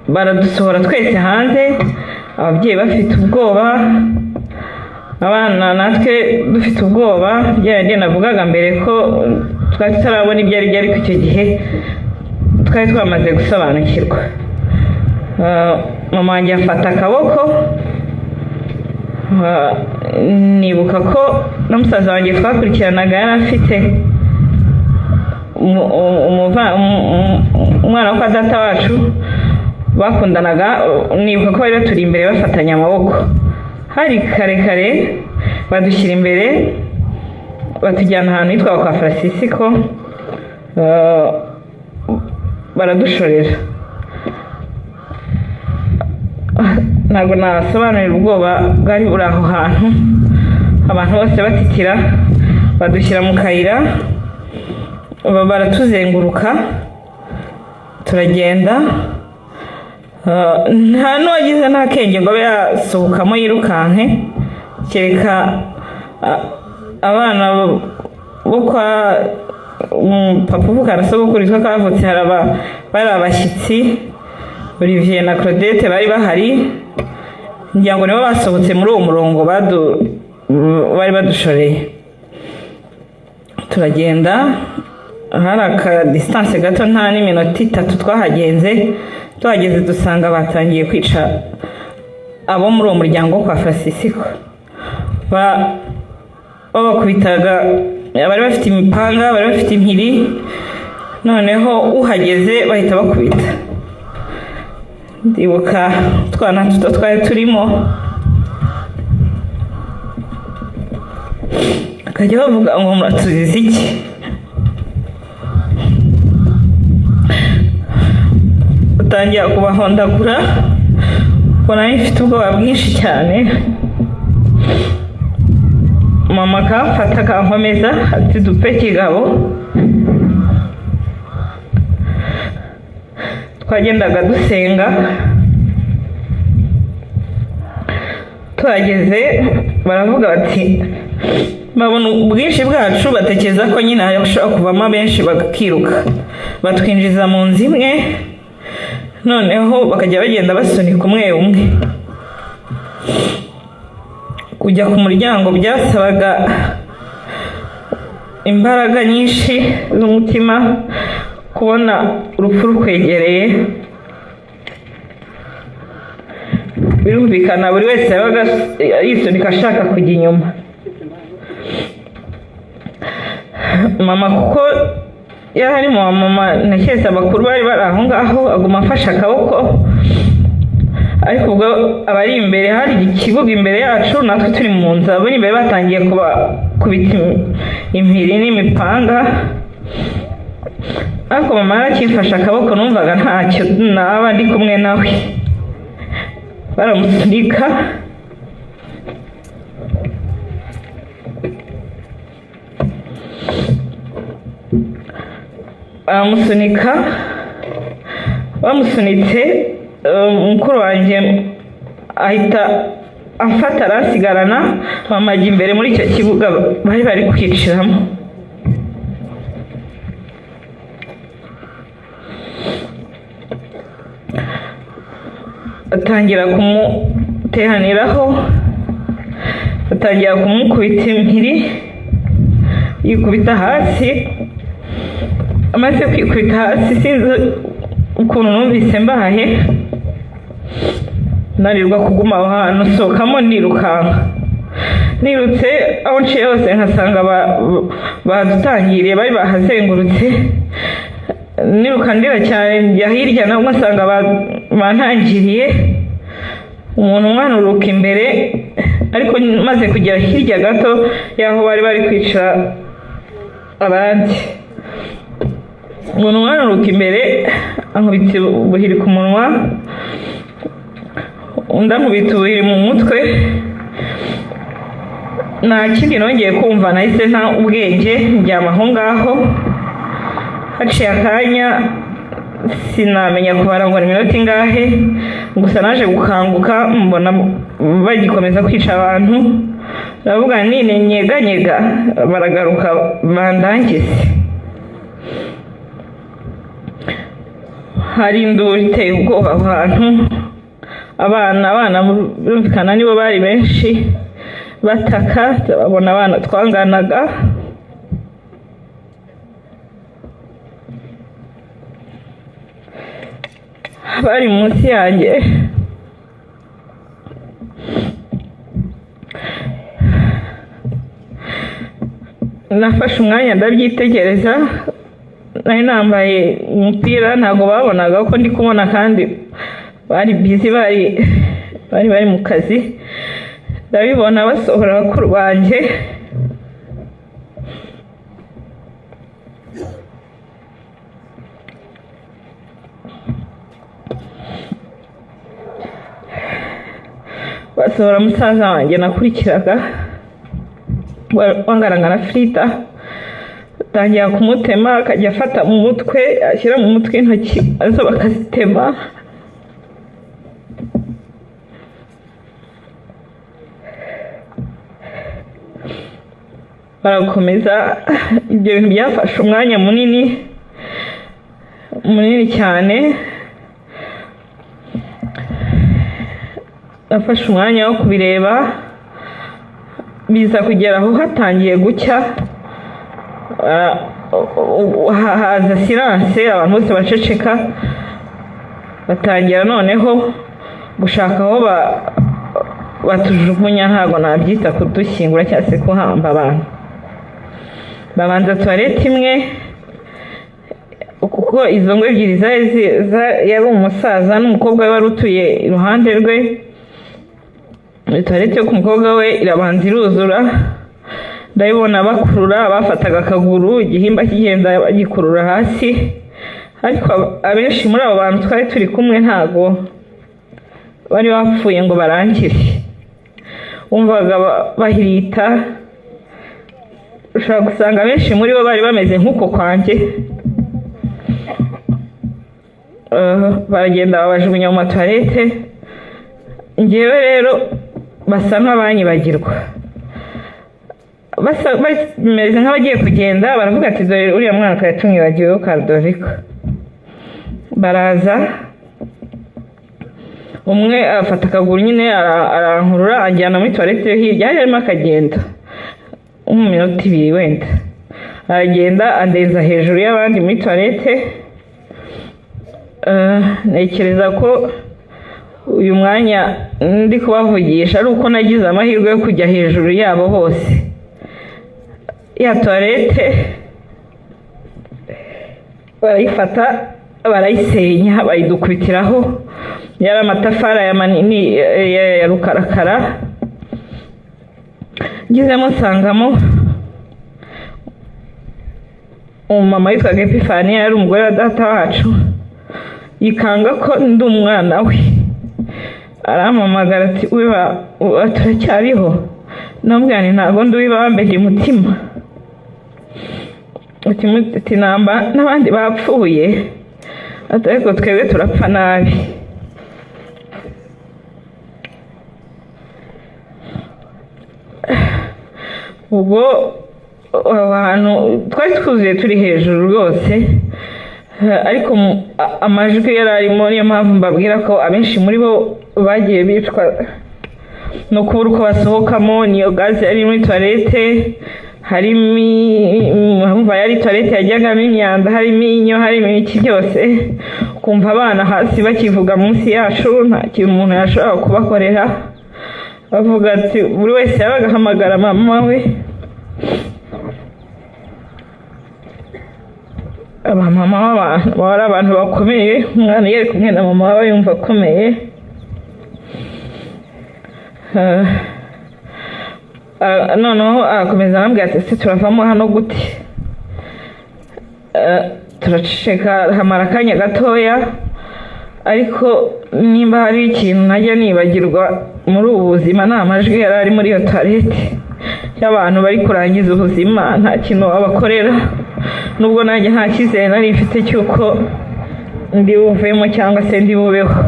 baradusohora twese hanze, ababyeyi bafite ubwoba, abana natwe dufite ubwoba. Bya bindi navugaga mbere ko twari tutarabona ibyo ari byo, ariko icyo gihe twari twamaze gusobanukirwa. Mama wanjye afata akaboko. Nibuka ko na musaza wanjye twakurikiranaga yari afite umwana wo kwa data wacu bakundanaga. Nibuka ko bari baturi imbere bafatanye amaboko. Hari kare kare, badushyira imbere, batujyana ahantu hitwa kwa Francisco, baradushorera. Ntabwo nasobanurira ubwoba bwari buri aho hantu, abantu bose batitira. Badushyira mu kayira, baratuzenguruka, turagenda. Nta n'uwagize n'akenge ngo abe yasohokamo yirukanke, kereka abana bo kwa papa uvuka na sogokuru witwa Kavutse. Hari bari abashyitsi, Olivier na Claudette bari bahari, ngira ngo nibo basohotse muri uwo murongo bari badushoreye. Turagenda, hari aka distance gato, nta n'iminota 3 twahagenze. Tuhageze dusanga batangiye kwica abo muri uwo muryango wo kwa Francisco. Babakubitaga, bari bafite imipanga, bari bafite impiri, noneho uhageze bahita bakubita. Ndibuka utwana duto twari turimo, bakajya bavuga ngo: "Muratuziza iki?" Batangira kubahondagura. Ubwo nari mfite ubwoba bwinshi cyane, mama akamfata akankomeza, ati: "Dupfe kigabo." Twagendaga dusenga. Tuhageze baravuga bati Babona ubwinshi bwacu, batekereza ko nyine hashobora kuvamo benshi bakiruka, batwinjiza mu nzu imwe, noneho bakajya bagenda basunika umwe umwe. Kujya ku muryango byasabaga imbaraga nyinshi z'umutima, kubona urupfu rukwegereye. Birumvikana, buri wese yabaga yisunika ashaka kujya inyuma. Mama kuko yari ari mu mama, ntekereza abakuru bari bari aho ngaho, aguma afashe akaboko, ariko ubwo abari imbere, hari ikibuga imbere yacu, natwe turi mu nzu, abari imbere batangiye kubita impiri n'imipanga, ariko mama yarakimfashe akaboko, numvaga ntacyo naba ndi kumwe nawe. Baramusunika, baramusunika, bamusunitse, mukuru wanjye ahita amfata aransigarana, mama ajya imbere muri icyo kibuga bari bari kwiciramo. Atangira kumuteraniraho, atangira kumukubita impiri, yikubita hasi. Amaze kwikubita hasi, sinzi ukuntu numvise mbahaye, nanirwa kuguma aho hantu, nsohokamo nirukanka. Nirutse aho nciye hose nkasanga badutangiriye, bari bahazengurutse. Niruka ndira cyane, njya hirya nabwo nsanga bantangiriye. Umuntu umwe anuruka imbere, ariko maze kugera hirya gato y'aho bari bari kwicara abandi, umuntu umwe anuruka imbere ankubita ubuhiri ku munwa, undi ankubita ubuhiri mu mutwe. Nta kindi nongeye kumva, nahise nta ubwenge, ndyama aho ngaho. Haciye akanya, sinamenya kubara ngo ni iminota ingahe, gusa naje gukanguka mbona bagikomeza kwica abantu. Ndavuga nine nyeganyega, baragaruka bandangize. Hari induru iteye ubwoba aho hantu, abana birumvikana nibo bari benshi bataka, babona abana twanganaga. Bari munsi yanjye, nafashe umwanya ndabyitegereza. Nari nambaye umupira, ntabwo babonaga ko ndi kubona, kandi bari bizi, bari mu kazi. Ndabibona basohora bakuru banjye, basohora musaza wanjye nakurikiraga wanganaga na Frida, atangira kumutema, akajya afata mu mutwe, ashyira mu mutwe intoki azo bakazitema. Barakomeza. Ibyo bintu byafashe umwanya munini munini cyane. Nafashe umwanya wo kubireba, biza kugera aho hatangiye gucya, haza silence, abantu bose baceceka, batangira noneho gushaka aho batujugunya. Ntabwo nabyita kudushyingura cyangwa se kuhamba abantu. Babanza toilette imwe, kuko izo ngo ebyiri yari umusaza n'umukobwa we wari utuye iruhande rwe. Toilette yo ku mukobwa we irabanza iruzura, ndabibona bakurura, bafataga akaguru, igihimba kigenda bagikurura hasi. Ariko abenshi muri abo bantu twari turi kumwe ntago bari bapfuye ngo barangire, wumvaga bahirita. Ushobora gusanga abenshi muri bo bari bameze nk'uko kwanjye. Baragenda babajugunya mu matoilette. Njyewe rero basa nk'abanyibagirwa. Bameze nk'abagiye kugenda, baravuga ati: "Dore uriya mwana twari tumwibagiweho, Karidoviko." Baraza, umwe afata akaguru nyine, arankurura, anjyana muri toilette yo hirya. Hari harimo akagenda mu minota 2 wenda, aragenda andenza hejuru y'abandi muri toilette. Ntekereza ko uyu mwanya ndi kubavugisha ari uko nagize amahirwe yo kujya hejuru yabo bose. Ya toilette barayifata, barayisenya, bayidukubitiraho. Yari amatafari aya manini ya rukarakara. Ngezemo nsangamo umumama witwaga Epifaniya, yari umugore wa data wacu. Yikanga ko ndi umwana we, arampamagara ati: "Wiba turacyariho?" Ndamubwira nti: "Ntabwo ndi uwibambe, ndi Mutima." Ati: "Namba n'abandi bapfuye," ati, "ariko twebwe turapfa nabi." Ubwo aho hantu twari twuzuye turi hejuru rwose, ariko amajwi yari arimo, niyo mpamvu mbabwira ko abenshi muri bo bagiye bicwa no kubura uko basohokamo. Niyo gaze yari muri toilette, harimo yari toilette yajyagamo imyanda, harimo inyo, harimo ibiki byose. Ukumva abana hasi bakivuga munsi yacu, nta kintu umuntu yashobora kubakorera. Bavuga ati buri wese yabaga ahamagara mama we. Abamama b'abantu baba ari abantu bakomeye, umwana iyo ari kumwe na mama we yumva akomeye. Noneho arakomeza arambwira ati: "Ese turavamo hano gute?" Turaceceka, hamara akanya gatoya. Ariko nimba hari ikintu ntajya nibagirwa muri ubu buzima, ni amajwi yari ari muri iyo toilette y'abantu bari kurangiza ubuzima, nta kintu wabakorera, nubwo nanjye nta cyizere nari mfite cy'uko ndi buvemo cyangwa se ndi bubeho.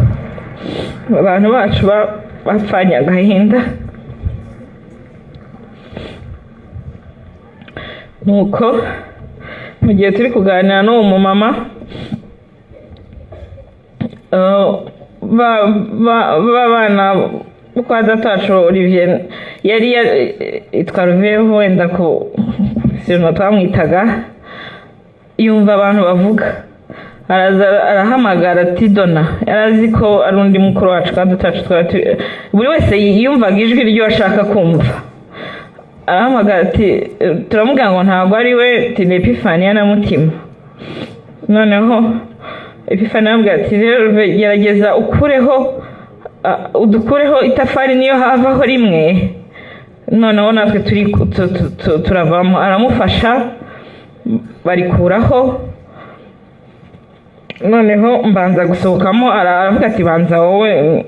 Abantu bacu bapfanye agahinda. Nuko mu gihe turi kuganira n'uwo mumama, bana kwa data wacu Olivier, yari yitwa Ruveho wenda ku sintu twamwitaga, yumva abantu bavuga, araza arahamagara ati: "Dona." Yari azi ko ari undi mukuru wacu kandi utacu, buri wese yumvaga ijwi ryo ashaka kumva. Arahamagara ati, turamubwira ngo ntabwo ari we, ati ni Epifaniya na Mutima. Noneho Epifaniya aramubwira ati: "Rero gerageza ukureho, udukureho itafari, niyo havaho rimwe, noneho natwe turavamo." Aramufasha, barikuraho. Noneho mbanza gusohokamo, aravuga ati: "Banza wowe,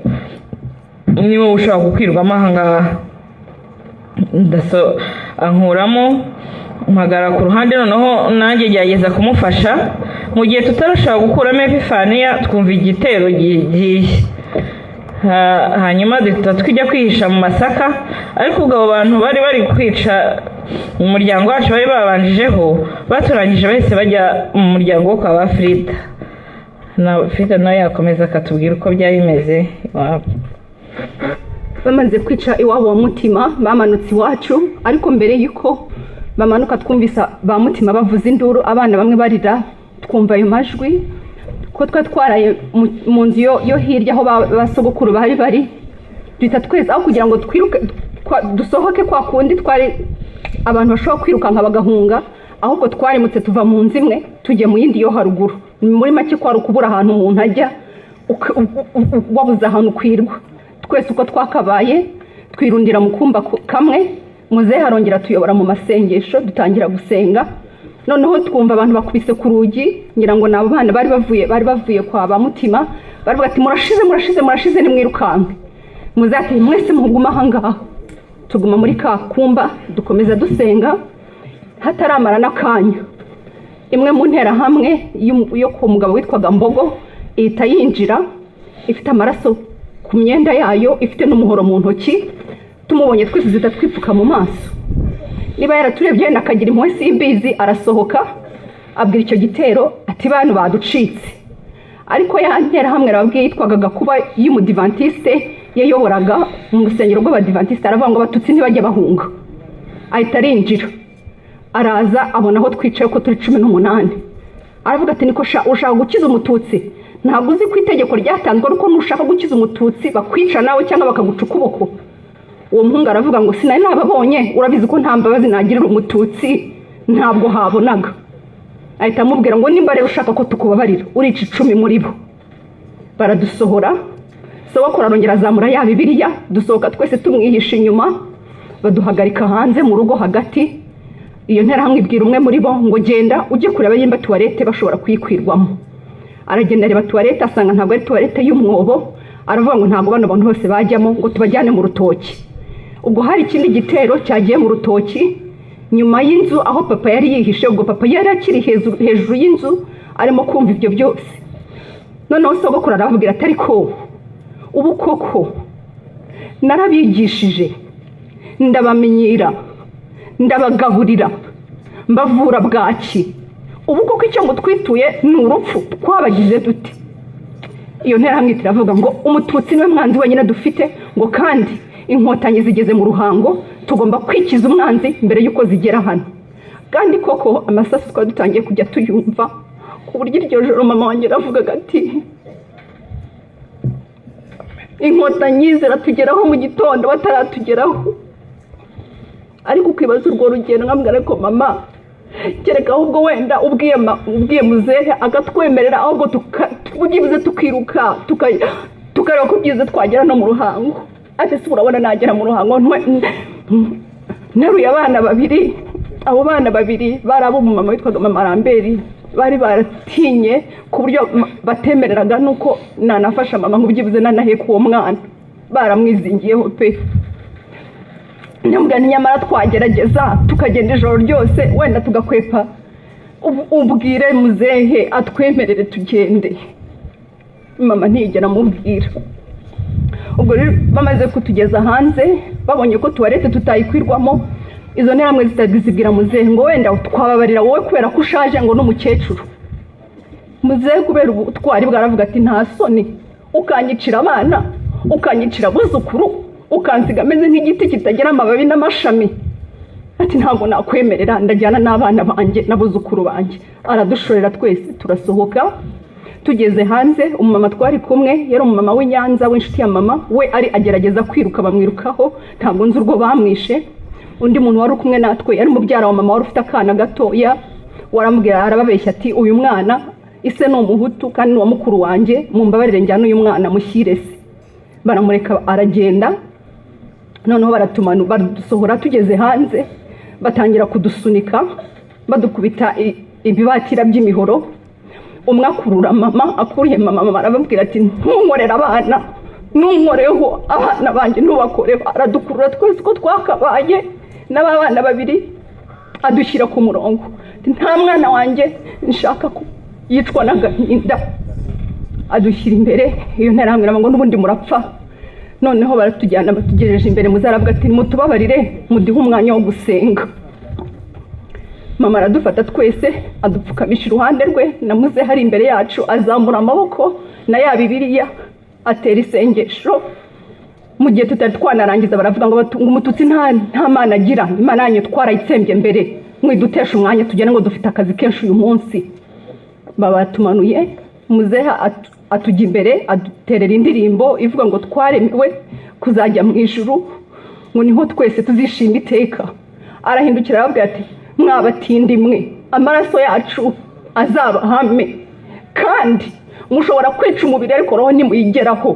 niba ushobora gukwirwamo aha ngaha." Ankuramo, mpagara ku ruhande. Noneho nanjye ngerageza kumufasha. Mu gihe tutarashobora gukuramo Epifaniya, twumva igitero gigiye. Hanyuma duhita tujya kwihisha mu masaka. Ariko ubwo abo bantu bari bari kwica mu muryango wacu bari babanjijeho, baturangije bahise bajya mu muryango wo kwa ba Frida. Na Frida nawe yakomeza akatubwira uko byari bimeze iwabo. Bamaze kwica iwabo wa Mutima, bamanutse iwacu. Ariko mbere y'uko bamanuka, twumvise ba Mutima bavuza induru, abana bamwe barira, twumva ayo majwi ko twari twaraye mu nzu yo hirya aho ba sogokuru bari bari. Duhita twese, aho kugira ngo twiruke dusohoke kwa kundi twari abantu bashobora kwirukanka bagahunga, ahubwo twarimutse tuva mu nzu imwe tujya mu yindi yo haruguru. Muri make kwari ukubura ahantu umuntu ajya, wabuze ahantu ukwirwa. Twese uko twakabaye twirundira mu kumba kamwe. Muzehe arongera tuyobora mu masengesho, dutangira gusenga. Noneho twumva abantu bakubise ku rugi, ngira ngo ni abo bana bari bavuye kwa ba Mutima. Baravuga ati: "Murashize, murashize, murashize, nimwirukanke." Muzehe ati: "Mwese mugume aha ngaha." Tuguma muri ka kumba, dukomeza dusenga. Hataramara n'akanya, imwe mu nterahamwe yo ku mugabo witwaga Mbogo ihita yinjira ifite amaraso ku myenda yayo, ifite n'umuhoro mu ntoki. Tumubonye twese duhita twipfuka mu maso. Niba yaraturebye wenda akagira impuhwe simbizi, arasohoka abwira icyo gitero ati bantu baducitse. Ariko ya nterahamwe arababwiye, yitwaga Gakuba y'umudivantiste, yayoboraga mu rusengero rw'abadivantiste, aravuga ngo abatutsi ntibajya bahunga. Ahita arinjira, araza abona aho twicaye ko turi 18, aravuga ati niko sha, ushaka gukiza umututsi? Ntabwo uzi ko itegeko ryatanzwe ariko nushaka gukiza umututsi bakwica nawe cyangwa bakaguca ukuboko? Uwo muhungu aravuga ngo sinari nababonye, urabizi ko nta mbabazi nagirira umututsi, ntabwo habonaga. Ahita amubwira ngo nimba rero ushaka ko tukubabarira urica 10 muri bo. Baradusohora, sogokuru arongera azamura ya Bibiliya, dusohoka twese tumwihisha inyuma, baduhagarika hanze mu rugo hagati. Iyo nterahamwe ibwira umwe muri bo ngo genda ujye kureba nimba tuwarete bashobora kuyikwirwamo. Aragenda areba tuwarete, asanga ntabwo ari tuwarete y'umwobo, aravuga ngo ntabwo bano bantu bose bajyamo, ngo tubajyane mu rutoki. Ubwo hari ikindi gitero cyagiye mu rutoki nyuma y'inzu aho papa yari yihishe. Ubwo papa yari akiri hejuru y'inzu arimo kumva ibyo byose. Noneho sogokuru arababwira ati ariko ubu koko narabigishije, ndabamenyera, ndabagaburira, mbavura bwaki, ubu koko icyo mutwituye ni urupfu, twabagize dute? Iyo nterahamwe iravuga ngo umututsi niwe mwanzi wenyine dufite, ngo kandi inkotanyi zigeze mu Ruhango, tugomba kwikiza umwanzi mbere y'uko zigera hano. Kandi koko amasasu twari dutangiye kujya tuyumva, ku buryo iryo joro mama wanjye yaravugaga ati inkotanyi ziratugeraho mu gitondo bataratugeraho. Ariko ukibaza urwo rugendo, nkambwira ariko mama kereka ahubwo wenda ubwiye muzehe akatwemerera, ahubwo byibuze tukiruka tukareba ko byibuze twagera no mu Ruhango. Ati se urabona nagera mu Ruhango nteruye abana babiri? Abo bana babiri bari ab'umumama witwaga mama Ramberi, bari baratinye ku buryo batemereraga nuko nanafasha mama ngo byibuze nanaheka uwo mwana, baramwizingiyeho pe. Nyamugani nyamara twagerageza tukagenda ijoro ryose wenda tugakwepa, ubwire muzehe atwemerere tugende. Mama ntiyigera amubwira. Ubwo rero bamaze kutugeza hanze, babonye ko tuwarete tutayikwirwamo, izo nterahamwe zibwira muzehe ngo wenda twababarira wowe kubera ko ushaje, ngo n'umukecuru. Muzehe kubera ubutwari bwaravuga ati nta soni, ukanyicira abana, ukanyicira abuzukuru, ukansiga ameze nk'igiti kitagira amababi n'amashami. Ati ntabwo nakwemerera, ndajyana n'abana banjye n'abuzukuru banjye. Aradushorera twese turasohoka. Tugeze hanze, umumama twari kumwe yari umumama w'i Nyanza w'inshuti ya mama we, ari agerageza kwiruka bamwirukaho, ntabwo nzi urwo bamwishe. Undi muntu wari kumwe natwe yari mubyara wa mama wari ufite akana gatoya, waramubwira arababeshya ati uyu mwana ise ni umuhutu kandi ni uwa mukuru wanjye, mumbabarire njyane uyu mwana mushyire se. Baramureka aragenda. Noneho baratumanu badusohora, tugeze hanze batangira kudusunika badukubita ibibatira by'imihoro. Umwe akurura mama, akuriye mama, mama arababwira ati ntunkorere abana, ntunkoreho abana banjye, ntubakoreho. Aradukurura twese uko twakabaye n'aba bana babiri, adushyira ku murongo. Nta mwana wanjye nshaka ko yicwa n'agahinda. Adushyira imbere. Iyo nterahamwe ngo n'ubundi murapfa. Noneho baratujyana, batugejeje imbere, muzaravuga ati mutubabarire muduhe umwanya wo gusenga. Mama aradufata twese adupfukamisha iruhande rwe na muzehe ari imbere yacu, azamura amaboko na ya Bibiliya atera isengesho. Mu gihe tutari twanarangiza baravuga ngo umututsi nta mana agira, Imana yanyu twarayitsembye mbere, mwidutesha umwanya tugende ngo dufite akazi kenshi uyu munsi. Babatumanuye, muzehe atujya imbere aduterera indirimbo ivuga ngo twaremewe kuzajya mu ijuru, ngo niho twese tuzishima iteka. Arahindukira arababwira ati mwabatindi mwe, amaraso yacu azabahame, kandi mushobora kwica umubiri ariko roho ntimuyigeraho.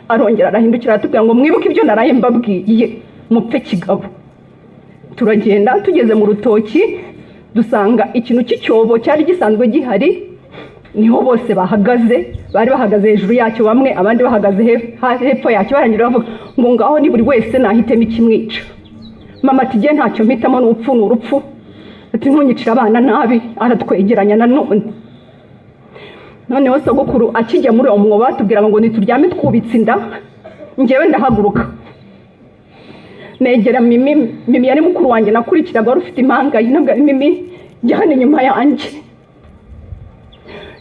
Arongera arahindukira aratubwira ngo mwibuke ibyo naraye mbabwiye, mupfe kigabo. Turagenda, tugeze mu rutoki dusanga ikintu cy'icyobo cyari gisanzwe gihari, niho bose bahagaze, bari bahagaze hejuru yacyo bamwe, abandi bahagaze hepfo yacyo. Barangira bavuga ngo ngaho ni buri wese nahitemo ikimwica. Mama ati jye ntacyo mpitamo, ni urupfu ni urupfu. Ati ntunyicire abana nabi. Aratwegeranya nanone. Noneho sogokuru akijya muri uwo mwobo batubwira ngo nituryame twubitse inda, njyewe ndahaguruka Negera Mimi. Mimi yari mukuru wanjye nakurikiraga, wari ufite impanga ye. Nabwo Mimi, jya hano inyuma yanjye.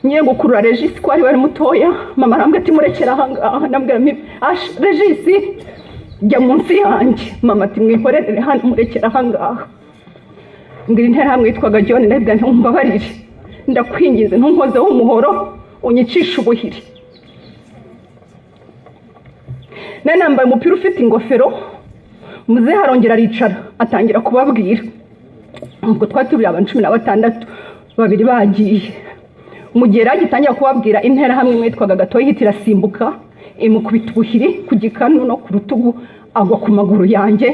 Ngiye gukurura Regisi ko ari wari mutoya, mama arambwira ati: "Murekera ahangaha." Ndabwira Mimi: "Regisi, jya munsi yanjye." Mama ati: "Mwihorere hano, murekera ahangaha." Mbwira Interahamwe yitwaga John, ndabwira nti: "Umbabarire, ndakwinginze, ntunkozeho umuhoro unyicishe ubuhiri." Nari nambaye umupira ufite ingofero. Muzehe arongera aricara, atangira kubabwira. Ubwo twari turi abantu 16, babiri bagiye. Mu gihe yari agitangira kubabwira, Interahamwe imwe yitwaga Gatoya ihita irasimbuka, imukubita ubuhiri ku gikanu no ku rutugu, agwa ku maguru yanjye.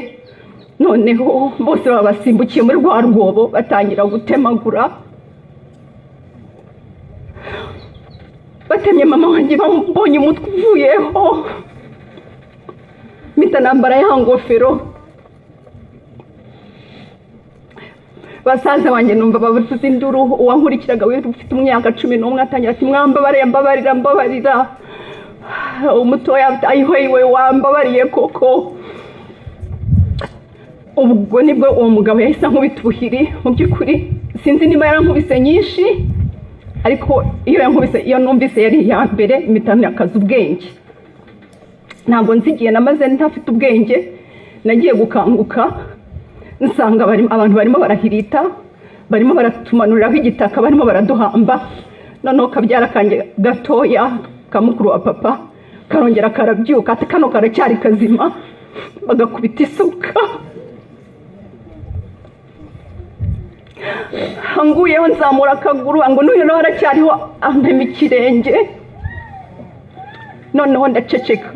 Noneho bose baba basimbukiye muri rwa rwobo, batangira gutemagura. Batemye mama wanjye, bambonye umutwe uvuyeho, mpita nambara ya ngofero. Basaza banjye numva bavuze induru. Uwankurikiraga ufite imyaka 11 atangira ati: "Mwambabarira, mbabarira, mbabarira." Umutoya ayihoyiwe: "Wambabariye koko?" Ubwo nibwo uwo mugabo yahise ankubita ubuhiri. Mu by'ukuri sinzi niba yarankubise nyinshi, ariko iyo yankubise, iyo numvise yari iya mbere, mpita ntakaza ubwenge. Ntabwo nzi igihe namaze ntafite ubwenge. Nagiye gukanguka nsanga abantu barimo barahirita, barimo baratumanuriraho igitaka, barimo baraduhamba. Noneho kabyara kanjye gatoya ka mukuru wa papa karongera karabyuka, ati: "Kano karacyari kazima." Bagakubita isuka, anguyeho, nzamura akaguru ngo n'uyu nawe aracyariho, ampema ikirenge. Noneho ndaceceka,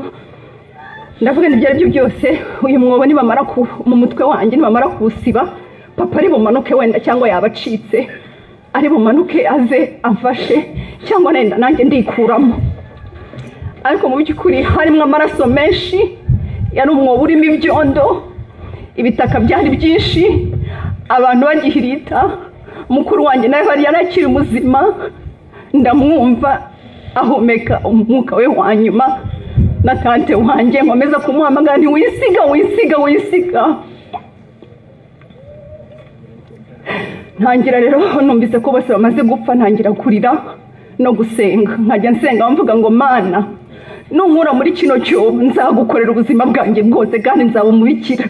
ndavuga ibyo ari byo byose, uyu mwobo nibamara mu mutwe wanjye, nibamara kuwusiba, papa ari bumanuke wenda, cyangwa yaba acitse ari bumanuke aze amfashe, cyangwa nenda nanjye ndikuramo. Ariko mu by'ukuri harimo amaraso menshi, yari umwobo urimo ibyondo, ibitaka byari byinshi, abantu bagihirita. Mukuru wanjye nawe yari yarakiri muzima, ndamwumva ahumeka umwuka we wa nyuma. Na tante wanjye nkomeza kumuhamagara nti: "Wisiga, wisiga, wisiga." Ntangira rero, numvise ko bose bamaze gupfa, ntangira kurira no gusenga. Nkajya nsenga mvuga ngo: "Mana, nunkura muri kino cyobo nzagukorera ubuzima bwanjye bwose kandi nzaba umubikira."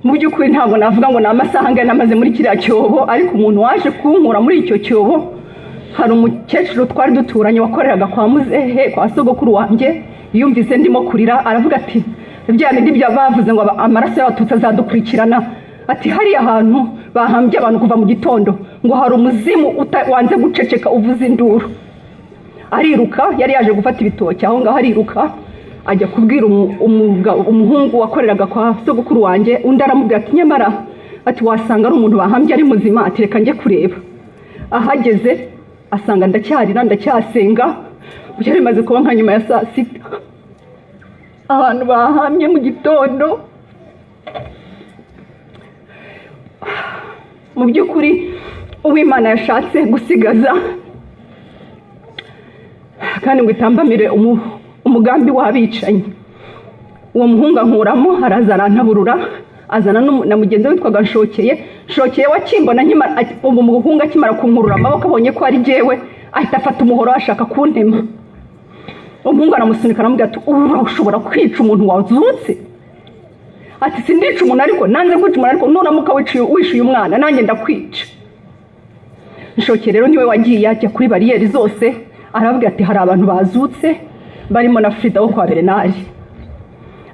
Mu by'ukuri ntabwo navuga ngo ni amasaha angana namaze muri kiriya cyobo, ariko umuntu waje kunkura muri icyo cyobo, hari umukecuru twari duturanye wakoreraga kwa muzehe, kwa sogokuru wanjye. Yumvise ndimo kurira, aravuga ati: "Bya bindi bya bavuze ngo amaraso y'Abatutsi azadukurikirana," ati: "Hariya hantu bahambye abantu kuva mu gitondo, ngo hari umuzimu wanze guceceka uvuza induru." Ariruka, yari yaje gufata ibitoki aho ngaho, ariruka ajya kubwira umuhungu wakoreraga kwa sogokuru wanjye. Undi aramubwira ati: "Nyamara," ati, "wasanga ari umuntu bahambye ari muzima." Ati: "Reka njye kureba." Ahageze asanga ndacyarira, ndacyasenga. Byari bimaze kuba nka nyuma ya saa sita, abantu bahambye mu gitondo. Mu by'ukuri Uwimana yashatse gusigaza kandi ngo itambamire umugambi w'abicanyi. Uwo muhungu ankuramo, araza arantaburura, azana na mugenzi we witwaga Nshokeye. Nshokeye wakimbona, ubu muhungu akimara kunkurura amaboko, abonye ko ari jyewe, ahita afata umuhoro ashaka kuntema. Umuhungu aramusunika, aramubwira ati: "Ubu ushobora kwica umuntu wazutse?" Ati: "Sindica umuntu, ariko nanze kwica umuntu, ariko nuramuka wishuye umwana nanjye ndakwica." Nshokeye rero niwe wagiye ajya kuri bariyeri zose, arababwira ati: "Hari abantu bazutse barimo na Frida wo kwa Bernard,"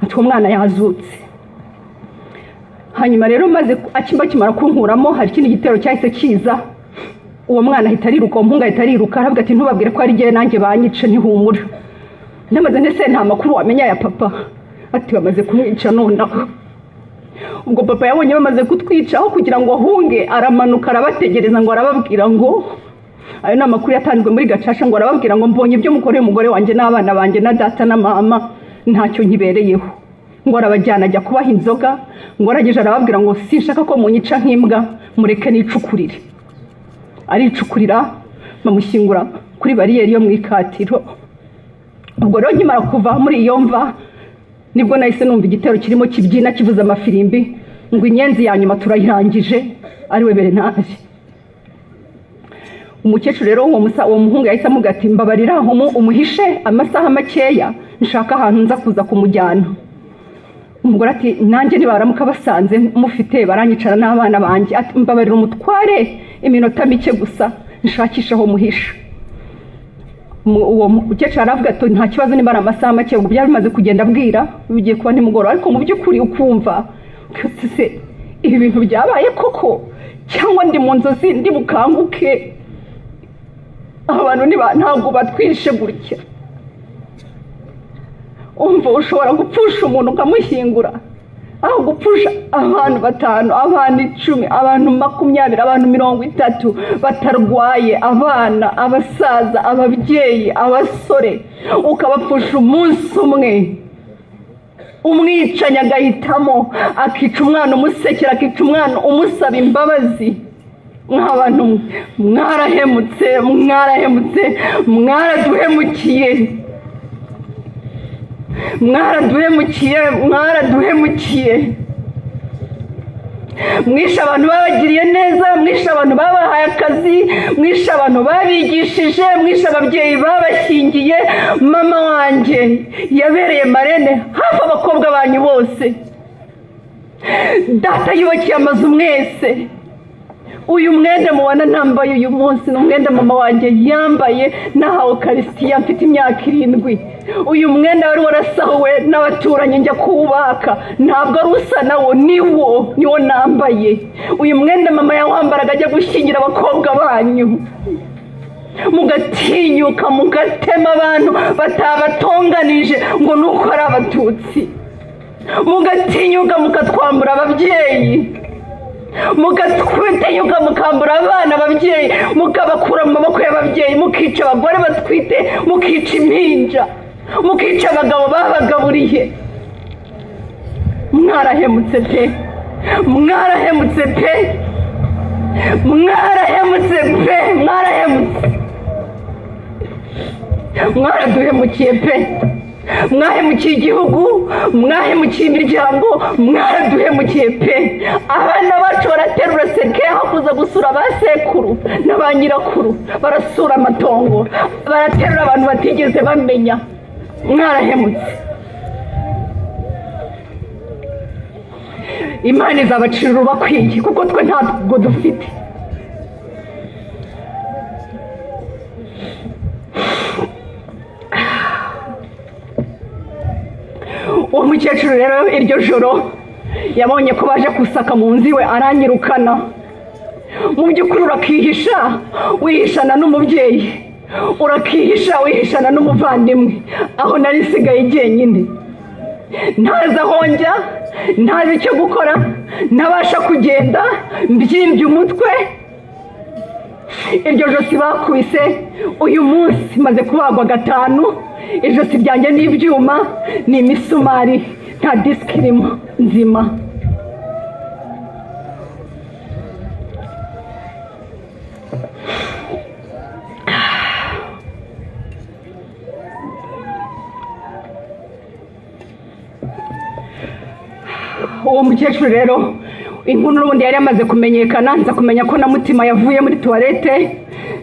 ati: "Uwo mwana yazutse." Hanyuma rero maze akimara kunkuramo, hari ikindi gitero cyahise kiza. Uwo mwana ahita ariruka, uwo muhungu ahita ariruka, aravuga ati: "Ntubabwire ko ari jyewe, nanjye banyice, ntihumura." Ndamaze ndetse nta makuru wamenya ya papa? Ati: "Bamaze kumwica nonaha." Ubwo papa yabonye bamaze kutwica, aho kugira ngo ahunge aramanuka arabategereza, ngo arababwira ngo, ayo ni amakuru yatanzwe muri gacaca, ngo arababwira ngo: "Mbonye ibyo mukoreye umugore wanjye n'abana banjye na data na mama, ntacyo nkibereyeho." Ngo arabajyana ajya kubaha inzoga, ngo arangije arababwira ngo: "Sinshaka ko munyica nk'imbwa, mureke nicukurire." Aricukurira, bamushyingura kuri bariyeri yo mu Ikatiro. Ubwo rero nkimara kuva muri iyo mva, nibwo nahise numva igitero kirimo kibyina, kivuza amafirimbi, ngo inyenzi ya nyuma turayirangije, ariwe Bernard. Umukecuru rero, uwo muhungu yahise amubwira ati: "Mbabarira umuhishe amasaha makeya, nshaka ahantu nza kuza kumujyana." Umugore ati: "Nanjye nibaramuka basanze mufite baranyicara n'abana banjye." Ati: "Mbabarira umutware iminota mike gusa, nshakisha aho muhisha." Uwo mukecuru aravuga ati: "Nta kibazo niba ari amasaha make." Ubwo byari bimaze kugenda bwira, bigiye kuba nimugoroba, ariko mu by'ukuri ukumva se ibi bintu byabaye koko cyangwa ndi mu nzozi ndi bukanguke? Abantu ntabwo batwishe gutya. Umva, ushobora gupfusha umuntu ukamushyingura, aho gupfusha abantu batanu, abantu 10, abantu 20, abantu 30 batarwaye, abana, abasaza, ababyeyi, abasore, ukabapfusha umunsi umwe. Umwicanyi agahitamo akica umwana umusekera, akica umwana umusaba imbabazi. Nk'abantu mwarahemutse, mwarahemutse, mwaraduhemukiye, mwaraduhemukiye, mwaraduhemukiye. Mwishe abantu babagiriye neza, mwishe abantu babahaye akazi, mwishe abantu babigishije, mwishe ababyeyi babashyingiye. Mama wanjye yabereye marraine hafi abakobwa banyu bose. Data yubakiye amazu mwese. Uyu mwenda mubona nambaye uyu munsi ni umwenda mama wanjye yambaye nahawe ukarisitiya mfite imyaka 7. Uyu mwenda wari warasahuwe n'abaturanyi, njya kuwubaka, ntabwo ari usa nawo, niwo nambaye. Uyu mwenda mama yawambaraga ajya gushyingira abakobwa banyu, mugatinyuka mugatema abantu batabatonganije ngo ni uko ari Abatutsi, mugatinyuka mukatwambura ababyeyi, mugatinyuka mukambura abana ababyeyi, mukabakura mu maboko y'ababyeyi, mukica abagore batwite, mukica impinja, mukica abagabo babagaburiye. Mwarahemutse pe, mwarahemutse pe, mwarahemutse pe, mwarahemutse, mwaraduhemukiye pe. Mwahemukiye igihugu, mwahemukiye imiryango, mwaraduhemukiye pe. Abana bacu baraterura cercueil aho kuza gusura ba sekuru na ba nyirakuru, barasura amatongo, baraterura abantu batigeze bamenya. Mwarahemutse. Imana izabacira urubakwiye, kuko twe ntabwo dufite. Uwo mukecuru rero iryo joro yabonye ko baje gusaka mu nzu iwe, aranyirukana. Mu by'ukuri urakihisha wihishana n'umubyeyi, urakihisha wihishana n'umuvandimwe. Aho nari nsigaye jyenyine, ntazi aho njya, ntazi icyo gukora, ntabasha kugenda, mbyimbye umutwe. Iryo josi bakubise, uyu munsi maze kubagwa gatanu. Ijosi ryanjye ni ibyuma, ni imisumari, nta disque irimo nzima. Uwo mukecuru rero, inkuru n'ubundi yari yamaze kumenyekana. Nza kumenya ko na Mutima yavuye muri toilette,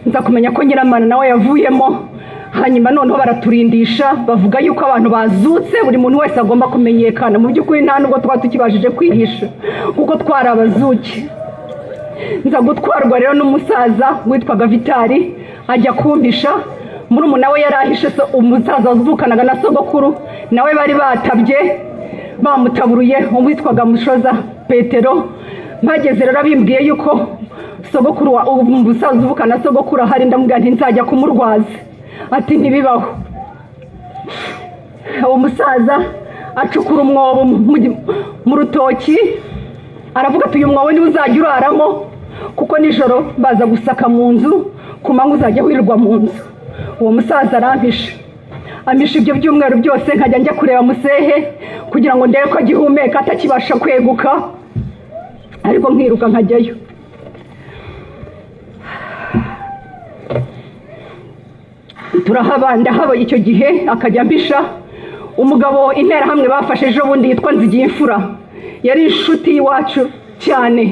nza kumenya ko Nyiramana nawe yavuyemo. Hanyuma noneho baraturindisha, bavuga yuko abantu bazutse, buri muntu wese agomba kumenyekana. Mu by'ukuri nta nubwo twaba tukibashije kwihisha kuko twari abazuki. Nza gutwarwa rero n'umusaza witwaga Vitali, ajya kumpisha. Murumuna we yari ahishe umusaza wavukanaga na sogokuru, nawe bari batabye bamutaburuye, uwitwaga Mushoza Petero. Mpageze rero bimbwiye yuko sogokuru wa umusaza uvukana na sogokuru ahari, ndamubwira nti: "Nzajya kumurwaza." Ati: "Ntibibaho." Uwo musaza acukura umwobo mu rutoki, aravuga ati: "Uyu mwobo niwe uzajya uraramo, kuko nijoro baza gusaka mu nzu, ku manywa uzajya wirirwa mu nzu." Uwo musaza arampisha, ampisha ibyo byumweru byose, nkajya njya kureba musehe kugira ngo ndebe ko agihumeka, atakibasha kweguka, ariko nkiruka nkajyayo. Turahaba, ndahaba icyo gihe, akajya ampisha. Umugabo Interahamwe bafashe ejo bundi yitwa Nzigiyimfura yari inshuti y'iwacu cyane.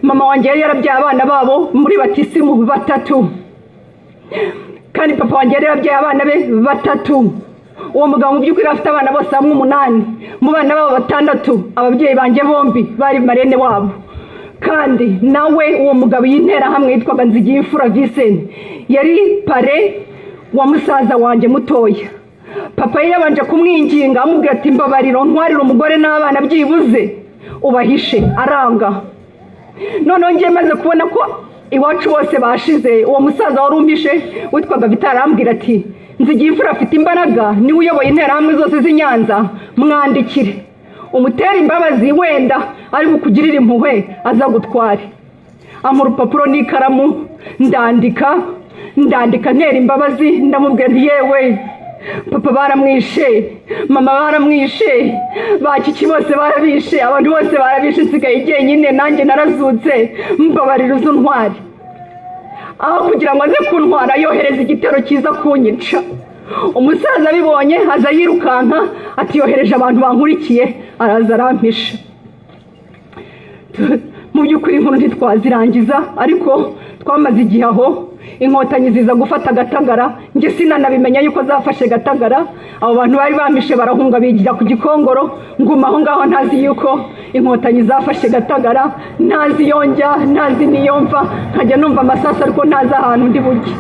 Mama wanjye yari yarabyaye abana babo muri batisimu batatu, kandi papa wanjye yari yarabyaye abana be batatu. Uwo mugabo mu by'ukuri afite abana bose hamwe umunani. Mu bana babo batandatu, ababyeyi banjye bombi bari marene wabo. Kandi nawe uwo mugabo y'Interahamwe yitwaga Nzigiyimfura Vincent, yari parrain wa musaza wanjye mutoya. Papa ye yabanje kumwinginga, amubwira ati: "Mbabariro ntwarire umugore n'abana, byibuze ubahishe." Aranga. Noneho ngiye maze kubona ko iwacu bose bashize, uwo musaza wari umpishe witwaga Vitali arambwira ati: "Nzigiyimfura afite imbaraga, niwe uyoboye Interahamwe zose z'i Nyanza. Mwandikire umutere imbabazi, wenda ari bukugirire impuhwe aza gutware." Ampa urupapuro n'ikaramu, ndandika, ndandika ntera imbabazi. Ndamubwira nti: "Yewe, papa baramwishe, mama baramwishe, ba kiki bose barabishe, abantu bose barabishe, nsigaye jyenyine, nanjye narazutse, mbabarira uze untware." Aho kugira ngo aze kuntwara, yohereza igitero cyiza kunyica. Umusaza abibonye aza yirukanka, ati: "Yohereje abantu bankurikiye." Araza arampisha. Mu by'ukuri inkuru ntitwazirangiza, ariko twamaze igihe aho. Inkotanyi ziza gufata Gatagara, njye sinanabimenya yuko zafashe Gatagara. Abo bantu bari bampishe barahunga, bigira ku Gikongoro. Nguma aho ngaho ntazi yuko Inkotanyi zafashe Gatagara, ntazi iyo njya, ntazi n'iyo mva. Nkajya numva amasasu ariko ntazi ahantu ndi bujye.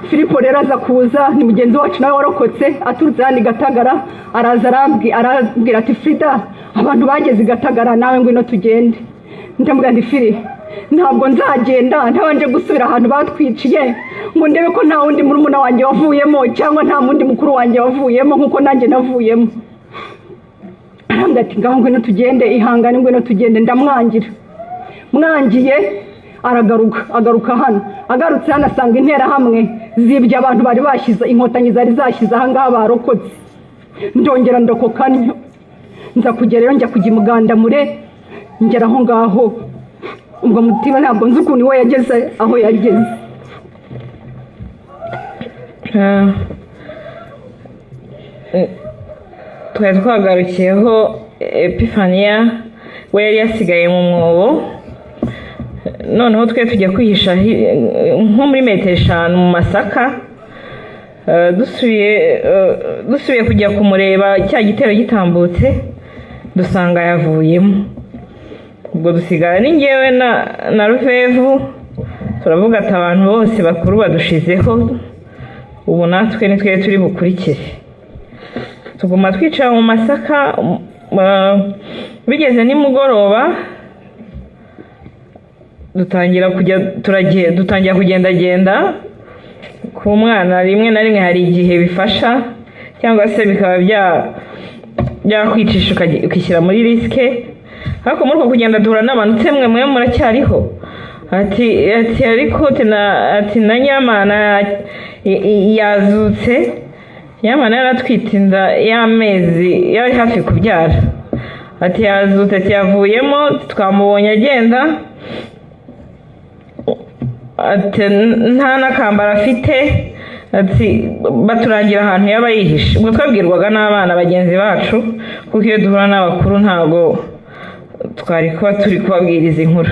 Filipo rero aza kuza, ni mugenzi wacu nawe warokotse aturutse hano i Gatagara. Araza arambwira ati: "Frida, abantu bageze i Gatagara, nawe ngwino tugende." Ndamubwira nti: "Fili, ntabwo nzagenda ntabanje gusubira ahantu batwiciye ngo ndebe ko nta wundi murumuna wanjye wavuyemo cyangwa nta wundi mukuru wanjye wavuyemo nk'uko nanjye navuyemo." Arambwira ati: "Ngaho ngwino tugende, ihangane, ngwino tugende." Ndamwangira. Mwangiye aragaruka, agaruka hano. Agarutse hano asanga Interahamwe zibye abantu bari bashyize, Inkotanyi zari zashyize aha ngaha barokotse. Ndongera ndokoka ntyo, nza kugerayo, njya kujya Imugandamure. Ngera aho ngaho, ubwo mutima ntabwo nzi ukuntu we yageze aho yageze. Twari twagarukiyeho Epifaniya we yari yasigaye mu mwobo, noneho twe tujya kwihisha nko muri metero 5 mu masaka. Dusubiye kujya kumureba cya gitero gitambutse, dusanga yavuyemo. Ubwo dusigara ni njyewe na Ruvevu. Turavuga ati: "Abantu bose bakuru badushizeho, ubu natwe ni twe turi bukurikire." Tuguma twicara mu masaka. Bigeze nimugoroba dutangira kujya turagiye, dutangira kugendagenda ku mwana. Rimwe na rimwe hari igihe bifasha cyangwa se bikaba byakwicisha ukishyira muri risque. Ariko muri uko kugenda duhura n'abantu: "Mwe mwe muracyariho?" Ati: "Ariko," ati na Nyamana yazutse." Nyamana yaratwite inda y'amezi, yari hafi kubyara. Ati: "Yazutse," ati: "Yavuyemo, twamubonye agenda," ati: "Nta n'akambaro afite." Ati baturangira ahantu yaba yihishe. Ubwo twabwirwaga n'abana bagenzi bacu, kuko iyo duhura n'abakuru ntabwo twari kuba turi kubabwiriza inkuru.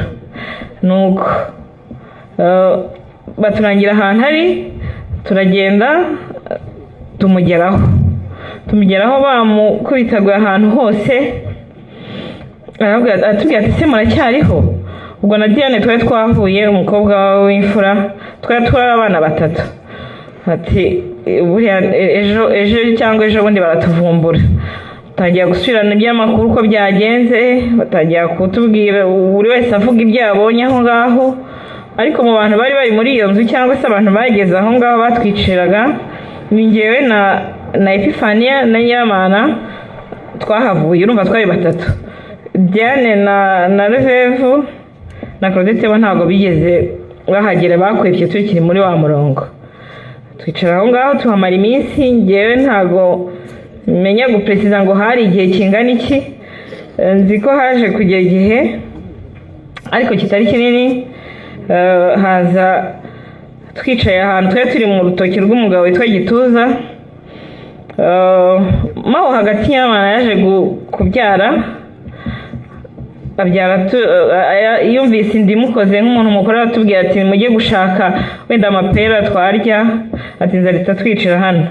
Nuko baturangira ahantu ari, turagenda, tumugeraho bamukubitaguye ahantu hose. Aratubwira ati: "Se muracyariho?" Ubwo na Diane twari twahuye, umukobwa w'imfura, twari turi abana batatu. Ati: "Buriya ejo ejo cyangwa ejo bundi baratuvumbura." Batangira gusubirana iby'amakuru uko byagenze, batangira kutubwira, buri wese avuga ibyo yabonye aho ngaho. Ariko mu bantu bari bari muri iyo nzu cyangwa se abantu bageze aho ngaho batwiciraga, ni njyewe na Epifaniya na Nyiramana twahavuye. Urumva twari batatu. Diane na Revevu na Claudette bo ntabwo bigeze bahagera, bakwebye tukiri muri wa murongo. Twicara aho ngaho tuhamara iminsi. Ngewe ntabwo menya guperesiza ngo hari igihe kingana iki. Nzi ko haje kugera igihe ariko kitari kinini, haza Twicaye ahantu twari turi mu rutoki rw'umugabo witwa Gituza. Maho hagati Nyamana yaje kubyara, abyara yumvise inda imukoze nk'umuntu mukuru, aratubwira ati: "Mujye gushaka wenda amapera twarya," ati: "Inzara itatwicira hano."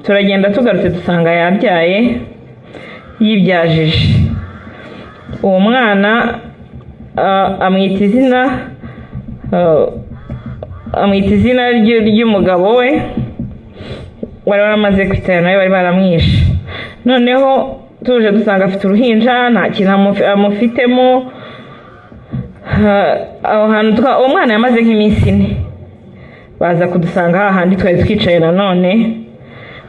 Turagenda, tugarutse dusanga yabyaye, yibyajije uwo mwana. Amwita izina ry'umugabo we wari waramaze kwitana nawe, bari baramwishe. Noneho tuje dusanga afite uruhinja, nta kintu amufitemo. Aho hantu uwo mwana yamaze nk'iminsi 4, baza kudusanga hahandi twari twicaye nanone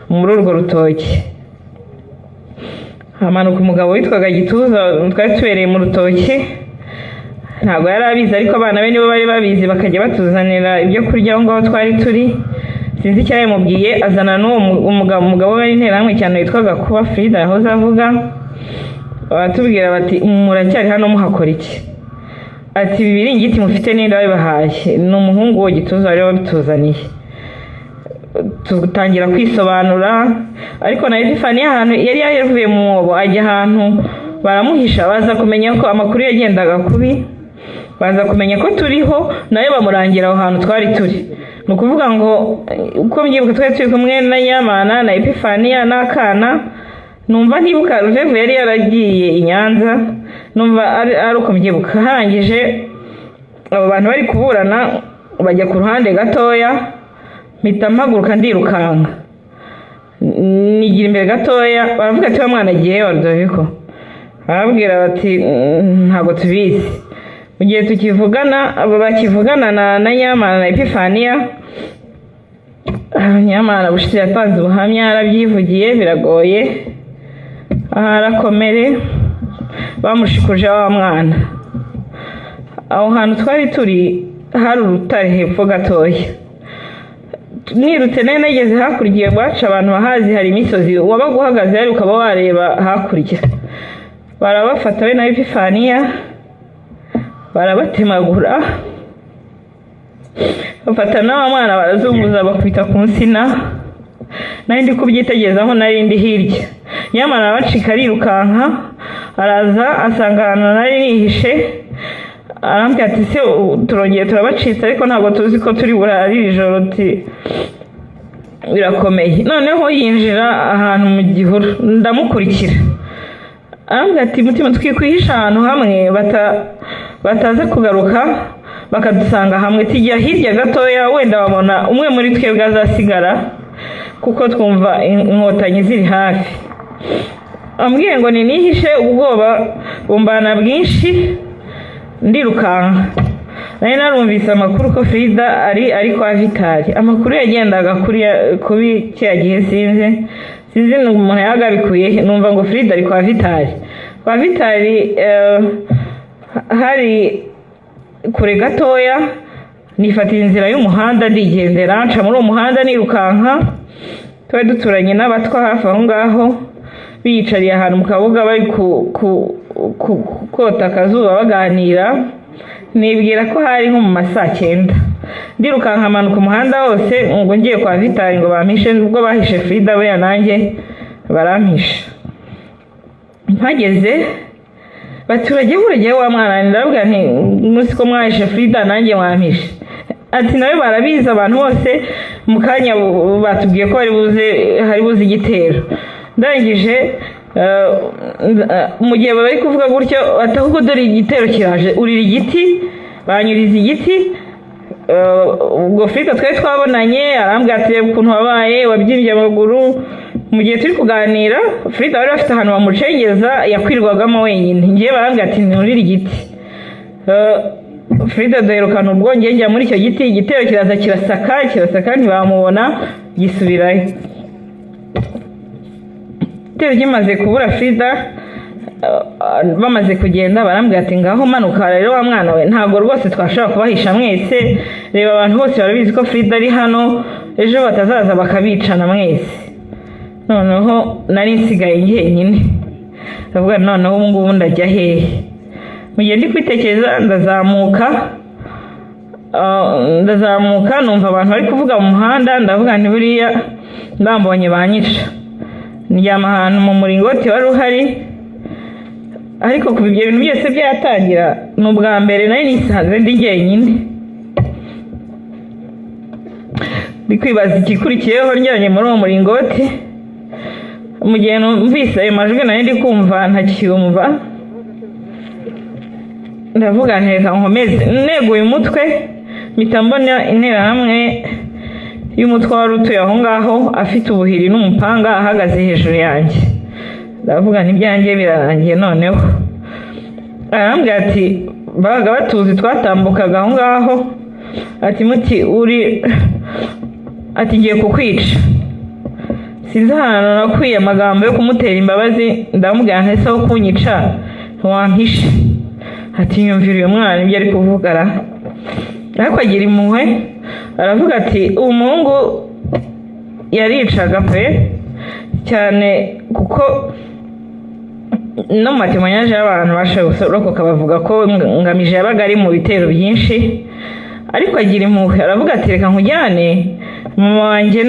muri urwo rutoki. Hamanuka umugabo witwaga Gituza twari tubereye mu rutoki. Ntabwo yari abizi, ariko abana be nibo bari babizi, bakajya batuzanira ibyo kurya aho ngaho twari turi. Sinzi icyo yabimubwiye, azana n'uwo umugabo. Umugabo we interahamwe cyane witwaga Kuba Frida yahoze avuga. Baratubwira bati: "Muracyari hano muhakora iki?" Ati: "Ibi biringiti mufite ninde wabibahaye?" Ni umuhungu wo Gituza wari wabituzaniye. Tutangira kwisobanura, ariko na Epifani ahantu yari yavuye mu mwobo ajya ahantu baramuhisha, baza kumenya ko amakuru yagendaga kubi, baza kumenya ko turiho, nawe bamurangira aho hantu twari turi. Ni ukuvuga ngo uko mbyibuka, twari turi kumwe na Nyamana na Epifaniya n'akana. Numva ntibuka, Ruvevu yari yaragiye i Nyanza, numva ari uko mbyibuka. Harangije abo bantu bari kuburana bajya ku ruhande gatoya, mpita mpaguruka ndirukanka, nigira imbere gatoya. Baravuga ati: "Wa mwana agiye wa Rudoviko?" Barabwira bati: "Ntabwo tubizi." Mu gihe tukivugana, abo bakivugana na Nyamana na Epifaniya, Nyamana bushize yatanze ubuhamya, yarabyivugiye, biragoye aharakomere, bamushikuje wa mwana. Aho hantu twari turi hari urutare hepfo gatoya. Nirutse nari nageze hakurya iwacu, abantu bahazi, hari imisozi, wabaga uhagaze hari ukaba wareba hakurya. Barabafata we na Epifaniya, barabatemagura, bafata na wa mwana barazunguza, bakubita ku nsina. Nari ndi kubyitegerezaho, nari ndi hirya. Nyamara arabacika, arirukanka, araza asanga ahantu nari nihishe, arambwira ati: "Se turongeye turabacitse, ariko ntabwo tuzi ko turi burare iri joro," ati: "Birakomeye." Noneho yinjira ahantu mu gihuru, ndamukurikira. Arambwira ati: "Mutima, twikwihisha ahantu hamwe bataza kugaruka bakadusanga hamwe. Tujya hirya gatoya, wenda babona umwe muri twebwe azasigara, kuko twumva inkotanyi ziri hafi." Ambwiye ngo ninihishe, ubwoba bumbana bwinshi, ndirukanka. Nari narumvise amakuru ko Frida ari kwa Vitali. Amakuru yagendaga kuri kubi kiriya gihe, sinzi umuntu yabaga abikuye he. Numva ngo Frida ari kwa Vitali. Kwa Vitali hari kure gatoya. Nifatira inzira y'umuhanda, ndigendera, nca muri uwo muhanda nirukanka. Twari duturanye n'abatwa hafi aho ngaho, biyicariye ahantu mu kabuga, bari kota akazuba baganira. Nibwira ko hari nko mu ma saa 9. Ndirukanka, manuka umuhanda wose ngo ngiye kwa Vitali ngo bampishe. Ubwo bahishe Frida buriya nanjye barampisha. Mpageze bati: "Uragiye, uragiye wa mwana?" Ndababwira nti: "Umunsi ko mwahishe Frida nanjye mwampishe." Ati: "Nawe barabizi abantu bose, mu kanya batubwiye ko bari buze, hari buze igitero." Ndangije mu gihe bari kuvuga gutyo, bati: "Ahubwo dore igitero kiraje, urira igiti." Banyuriza igiti. Ubwo Frida twari twabonanye, arambwira ati: "Reba ukuntu wabaye, wabyimbye amaguru." Mu gihe turi kuganira, Frida bari bafite ahantu bamucengeza yakwirwagamo wenyine. Ngiye barambwira ati: "Nturire igiti." Frida duherukana ubwo ngiye njya muri icyo giti, igitero kiraza, kirasaka, kirasaka, ntibamubona, gisubirayo. Igitero kimaze kubura Frida, bamaze kugenda, barambwira ati: "Ngaho manuka rero wa mwana we, ntabwo rwose twashobora kubahisha mwese. Reba, abantu bose barabizi ko Frida ari hano, ejo batazaza bakabicana mwese." Noneho nari nsigaye njyenyine, ndavuga: "Noneho ubu ngubu ndajya hehe?" Mu gihe ndi kwitekereza, ndazamuka. Ndazamuka numva abantu bari kuvuga mu muhanda, ndavuga nti buriya bambonye banyica. Ndyama ahantu mu muringoti wari uhari. Ariko kuva ibyo bintu byose byatangira, ni ubwa mbere nari nisanze ndi jyenyine, ndi kwibaza igikurikiyeho. Ndyamye muri uwo muringoti, mu gihe numvise ayo majwi nari ndi kumva ntakiyumva, ndavuga nti reka nkomeze. Neguye umutwe, mpita mbona interahamwe y'umutwe wari utuye aho ngaho, afite ubuhiri n'umupanga, ahagaze hejuru yanjye. Ndavuga nti ibyanjye birarangiye noneho. Arambwira ati, babaga batuzi, twatambukaga aho ngaho, ati muti uri, ati ngiye kukwica. Sinzi ahantu nakwiye amagambo yo kumutera imbabazi, ndamubwira nti ese aho kunyica ntiwampishe? Ati nyumvira uyu mwana ibyo ari kuvuga ra. Ariko agira impuhwe, aravuga ati uwo muhungu yaricaga pe cyane, kuko no mu ma témoignages y'abantu bashoboye kurokoka bavuga ko Ngamije yabaga ari mu bitero byinshi. Ariko agira impuhwe, aravuga ati reka nkujyane, mama wanjye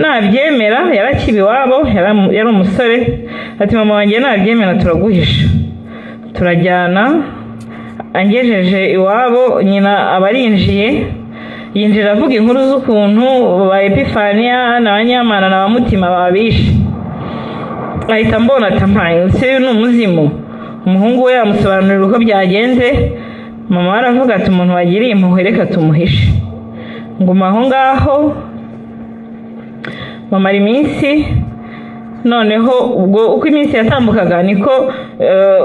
nabyemera, yarakiba iwabo, yari umusore, ati mama wanjye nabyemera turaguhisha. Turajyana, angejeje iwabo nyina aba arinjiye, yinjira avuga inkuru z'ukuntu ba Epifaniya na ba Nyamana na ba Mutima babishe. Ahita mbona ati ampaye ese uyu ni umuzimu? Umuhungu we yamusobanurira uko byagenze. Mama we aravuga ati umuntu wagiriye impuhwe reka tumuhishe. Nguma aho ngaho bamara iminsi. Noneho ubwo uko iminsi yatambukaga niko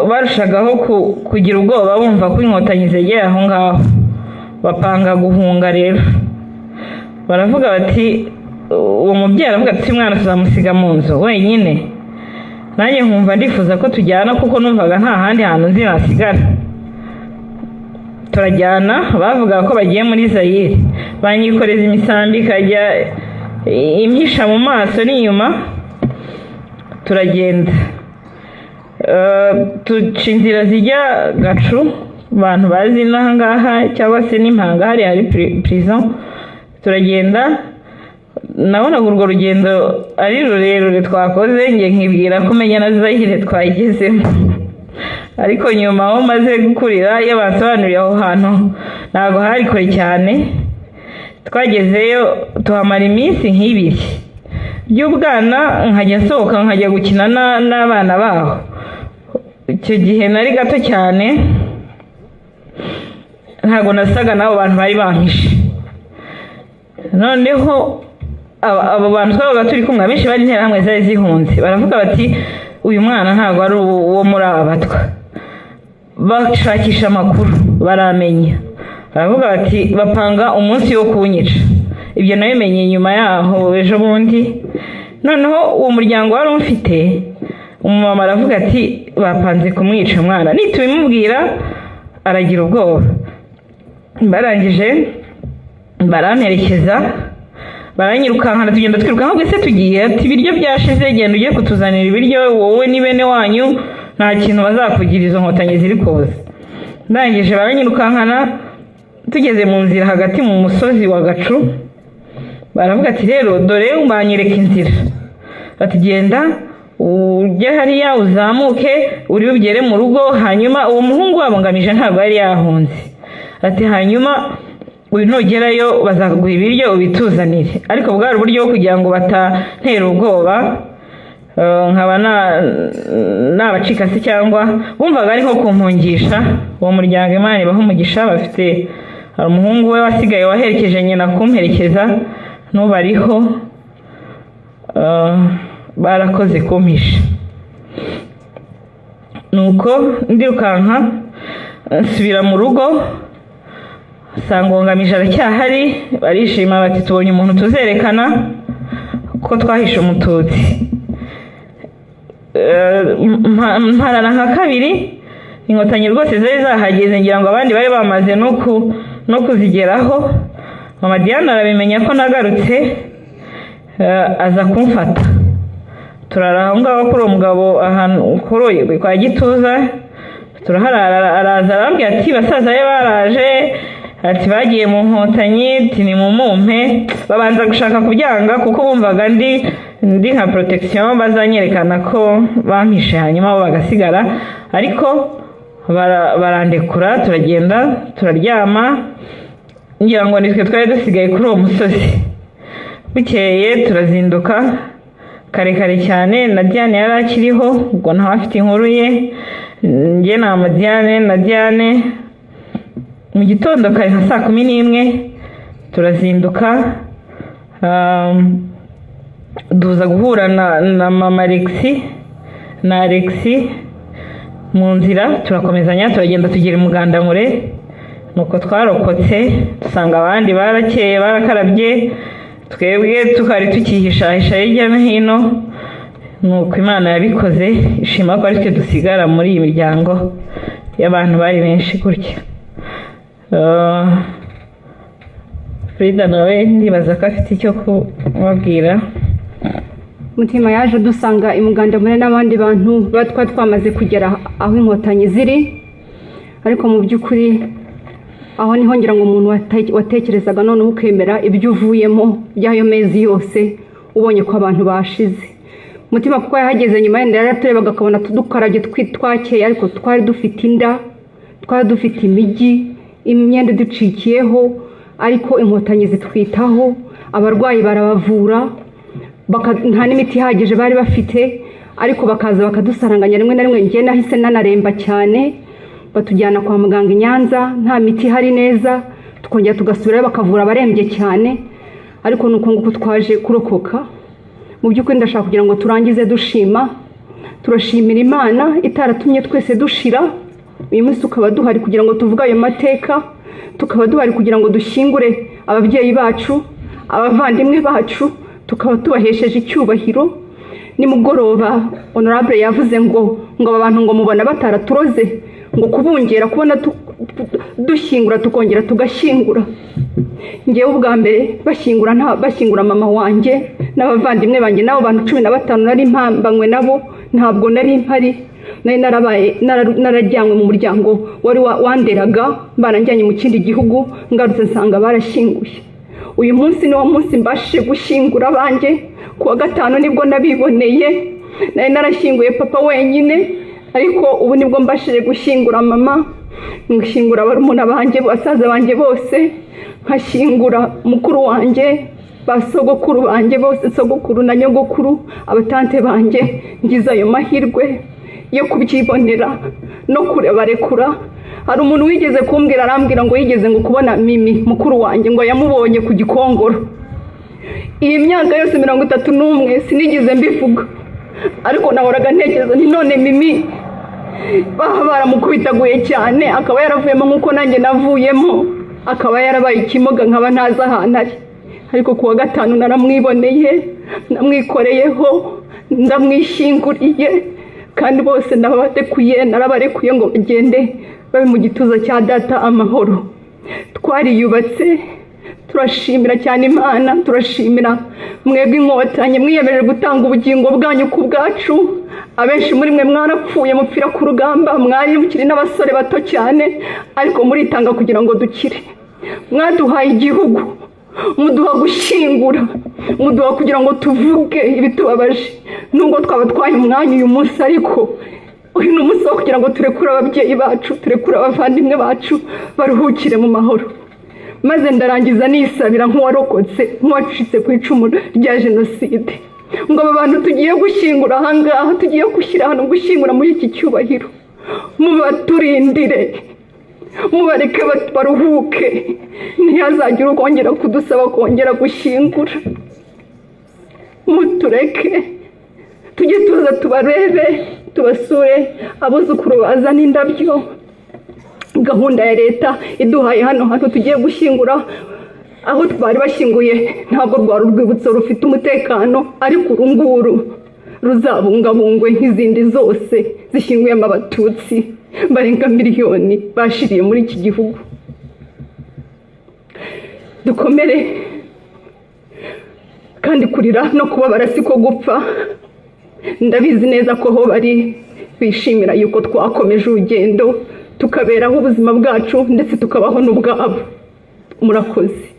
barushagaho kugira ubwoba, bumva ko inkotanyi zegeye aho ngaho. Bapanga guhunga rero, baravuga bati, uwo mubyeyi aravuga ati umwana tuzamusiga mu nzu wenyine? Nanjye nkumva ndifuza ko tujyana, kuko numvaga nta handi hantu nzi nasigara. Turajyana, bavuga ko bagiye muri Zayire, banyikoreza imisambi ikajya impisha mu maso n'inyuma. Turagenda, tuca inzira zijya Gacu, abantu bazi n'aha ngaha cyangwa se n'impanga, hariya hari prison. Turagenda, nabonaga urwo rugendo ari rurerure twakoze, njye nkibwira ko umenya na Zayire twayigezemo. Ariko nyuma aho maze gukurira, iyo bansobanuriye aho hantu ntabwo hari kure cyane. Twagezeyo tuhamara iminsi nk'ibiri by'ubwana, nkajya nsohoka nkajya gukina n'abana baho. Icyo gihe nari gato cyane, ntabwo nasaga n'abo bantu bari bampishe. Noneho abo bantu twabaga turi kumwe, abenshi bari interahamwe zari zihunze, baravuga bati uyu mwana ntabwo ari uwo muri aba batwa. Bashakisha amakuru baramenya, baravuga bati bapanga umunsi wo kunyica. Ibyo nabimenye nyuma yaho ejo bundi. Noneho uwo muryango wari umfite, umumama aravuga ati bapanze kumwica umwana, nitubimubwira aragira ubwoba. Barangije baramperekeza, baranyirukankana, tugenda twirukanka. Ahubwo ese tugiye? Ati ibiryo byashize, genda ugiye kutuzanira ibiryo, wowe ni bene wanyu nta kintu bazakugira, izo nkotanyi ziri kuza. Ndangije baranyirukankana, tugeze mu nzira hagati mu musozi wa Gacu, baravuga ati rero dore, banyereka inzira, bati genda ujye hariya uzamuke uri bugere mu rugo. Hanyuma uwo muhungu wabo Ngamije ntabwo yari yahunze, ati hanyuma uyu nugerayo bazaguha ibiryo ubituzanire. Ariko bwari uburyo bwo kugira ngo batantera ubwoba, nkaba nabacika se, cyangwa bumvaga ari nko kumpungisha. Uwo muryango Imana ibaha umugisha, bafite, hari umuhungu we wasigaye waherekeje nyina kumperekeza, n'ubu ariho. Barakoze kumpisha. Nuko ndirukanka nsubira mu rugo, nsanga uwo Ngamije aracyahari. Barishima bati tubonye umuntu tuzerekana ko twahishe umututsi. Mparara nka kabiri, inkotanyi rwose zari zahageze, ngira ngo abandi bari bamaze no kuzigeraho. Mama Diane arabimenya ko nagarutse, aza kumfata, turara aho ngaho kuri uwo mugabo, ahantu kuri kwa Gituza turaharara. Araza arambwira ati basaza be baraje. Ati bagiye mu Nkotanyi, ati nimumumpe. Babanza gushaka kubyanga kuko bumvaga ndi nka protection, bazanyerekana ko bampishe hanyuma bo bagasigara, ariko barandekura, turagenda turaryama. Ngira ngo nitwe twari dusigaye kuri uwo musozi. Bukeye turazinduka kare kare cyane, na Diane yari akiriho, ubwo ntawe afite inkuru ye, njye na Diane na Diane. Mu gitondo kare nka saa 11 turazinduka, duza guhura na mama Alexi na Alexi mu nzira, turakomezanya, turagenda tugera i Mugandamure. Nuko twarokotse, dusanga abandi barakeye, barakarabye, twebwe tukari tukihishahisha hirya no hino. Nuko Imana yabikoze, ishima ko ari twe dusigara muri iyi miryango y'abantu bari benshi gutya. Frida nawe ndibaza ko afite icyo kubabwira. Mutima yaje dusanga i Mugandamure n'abandi bantu twari twamaze kugera aho Inkotanyi ziri, ariko mu by'ukuri aho niho ngira ngo umuntu watekerezaga noneho ukemera ibyo uvuyemo by'ayo mezi yose, ubonye ko abantu bashize. Mutima kuko yahageze nyuma, yenda yaraturebaga akabona dukarabye, twakeye, ariko twari dufite inda, twari dufite imijyi, imyenda iducikiyeho, ariko Inkotanyi zitwitaho, abarwayi barabavura, nta n'imiti ihagije bari bafite, ariko bakaza bakadusaranganya rimwe na rimwe. Njye nahise nanaremba cyane, batujyana kwa muganga i Nyanza, nta miti ihari neza, tukongera tugasubirayo bakavura abarembye cyane, ariko ni uko nguko twaje kurokoka. Mu by'ukuri ndashaka kugira ngo turangize dushima, turashimira Imana itaratumye twese dushira, uyu munsi tukaba duhari kugira ngo tuvuge ayo mateka, tukaba duhari kugira ngo dushyingure ababyeyi bacu, abavandimwe bacu, tukaba tubahesheje icyubahiro. Nimugoroba honorable yavuze ngo aba bantu ngo mubona bataraturoze, ngo kubungera kubona dushyingura tukongera tugashyingura. Ngewe ubwa mbere bashyingura, nta bashyingura mama wanjye n'abavandimwe banjye n'abo bantu 15 nari mpambanywe nabo, ntabwo nari mpari, nari narabaye narajyanywe mu muryango wari wanderaga, baranjyanye mu kindi gihugu, ngarutse nsanga barashyinguye. Uyu munsi niwo munsi mbashije gushyingura abanjye. Ku wa gatanu nibwo nabiboneye. Nari narashyinguye papa wenyine, ariko ubu nibwo mbashije gushyingura mama, ngashyingura barumuna banjye, basaza banjye bose, nkashyingura mukuru wanjye, ba sogokuru banjye bose, sogokuru na nyogokuru, abatante banjye. Ngize ayo mahirwe yo kubyibonera no kubarekura. Hari umuntu wigeze kumbwira, arambwira ngo yigeze ngo kubona Mimi mukuru wanjye, ngo yamubonye ku Gikongoro. Iyi myaka yose 31 sinigeze mbivuga, ariko nahoraga ntekereza nti none Mimi baba baramukubitaguye cyane, akaba yaravuyemo nk'uko nanjye navuyemo, akaba yarabaye ikimuga, nkaba ntazi ahantu ari. Ariko ku wa gatanu naramwiboneye, namwikoreyeho, ndamwishyinguriye, kandi bose ndabarekuye, narabarekuye ngo bagende babe mu gituza cya data amahoro. Twariyubatse, turashimira cyane Imana, turashimira mwebwe Inkotanyi mwiyemeje gutanga ubugingo bwanyu ku bwacu. Abenshi muri mwe mwarapfuye, mupfira ku rugamba, mwari mukiri n'abasore bato cyane, ariko muritanga kugira ngo dukire. Mwaduhaye igihugu, muduha gushyingura, muduha kugira ngo tuvuge ibitubabaje, nubwo twaba twaye umwanya uyu munsi, ariko uyu ni umunsi wo kugira ngo turekure ababyeyi bacu, turekure abavandimwe bacu, baruhukire mu mahoro. Maze ndarangiza nisabira nk'uwarokotse, nk'uwacitse ku icumu rya jenoside, ngo aba bantu tugiye gushyingura ahangaha, tugiye gushyira hano, gushyingura muri iki cyubahiro, mubaturindire, mubareke baruhuke, ntihazagire ukongera kudusaba kongera gushyingura. Mutureke tujye tuza tubarebe, tubasure, abuzukuru bazana indabyo. Gahunda ya leta iduhaye hano hantu tugiye gushyingura, aho bari bashyinguye ntabwo rwari urwibutso rufite umutekano, ariko uru nguru ruzabungabungwe nk'izindi zose zishyinguyemo Abatutsi barenga miliyoni bashiriye muri iki gihugu. Dukomere, kandi kurira no kubabara siko gupfa. Ndabizi neza ko aho bari bishimira yuko twakomeje urugendo, tukaberaho ubuzima bwacu ndetse tukabaho n'ubwabo. Murakoze.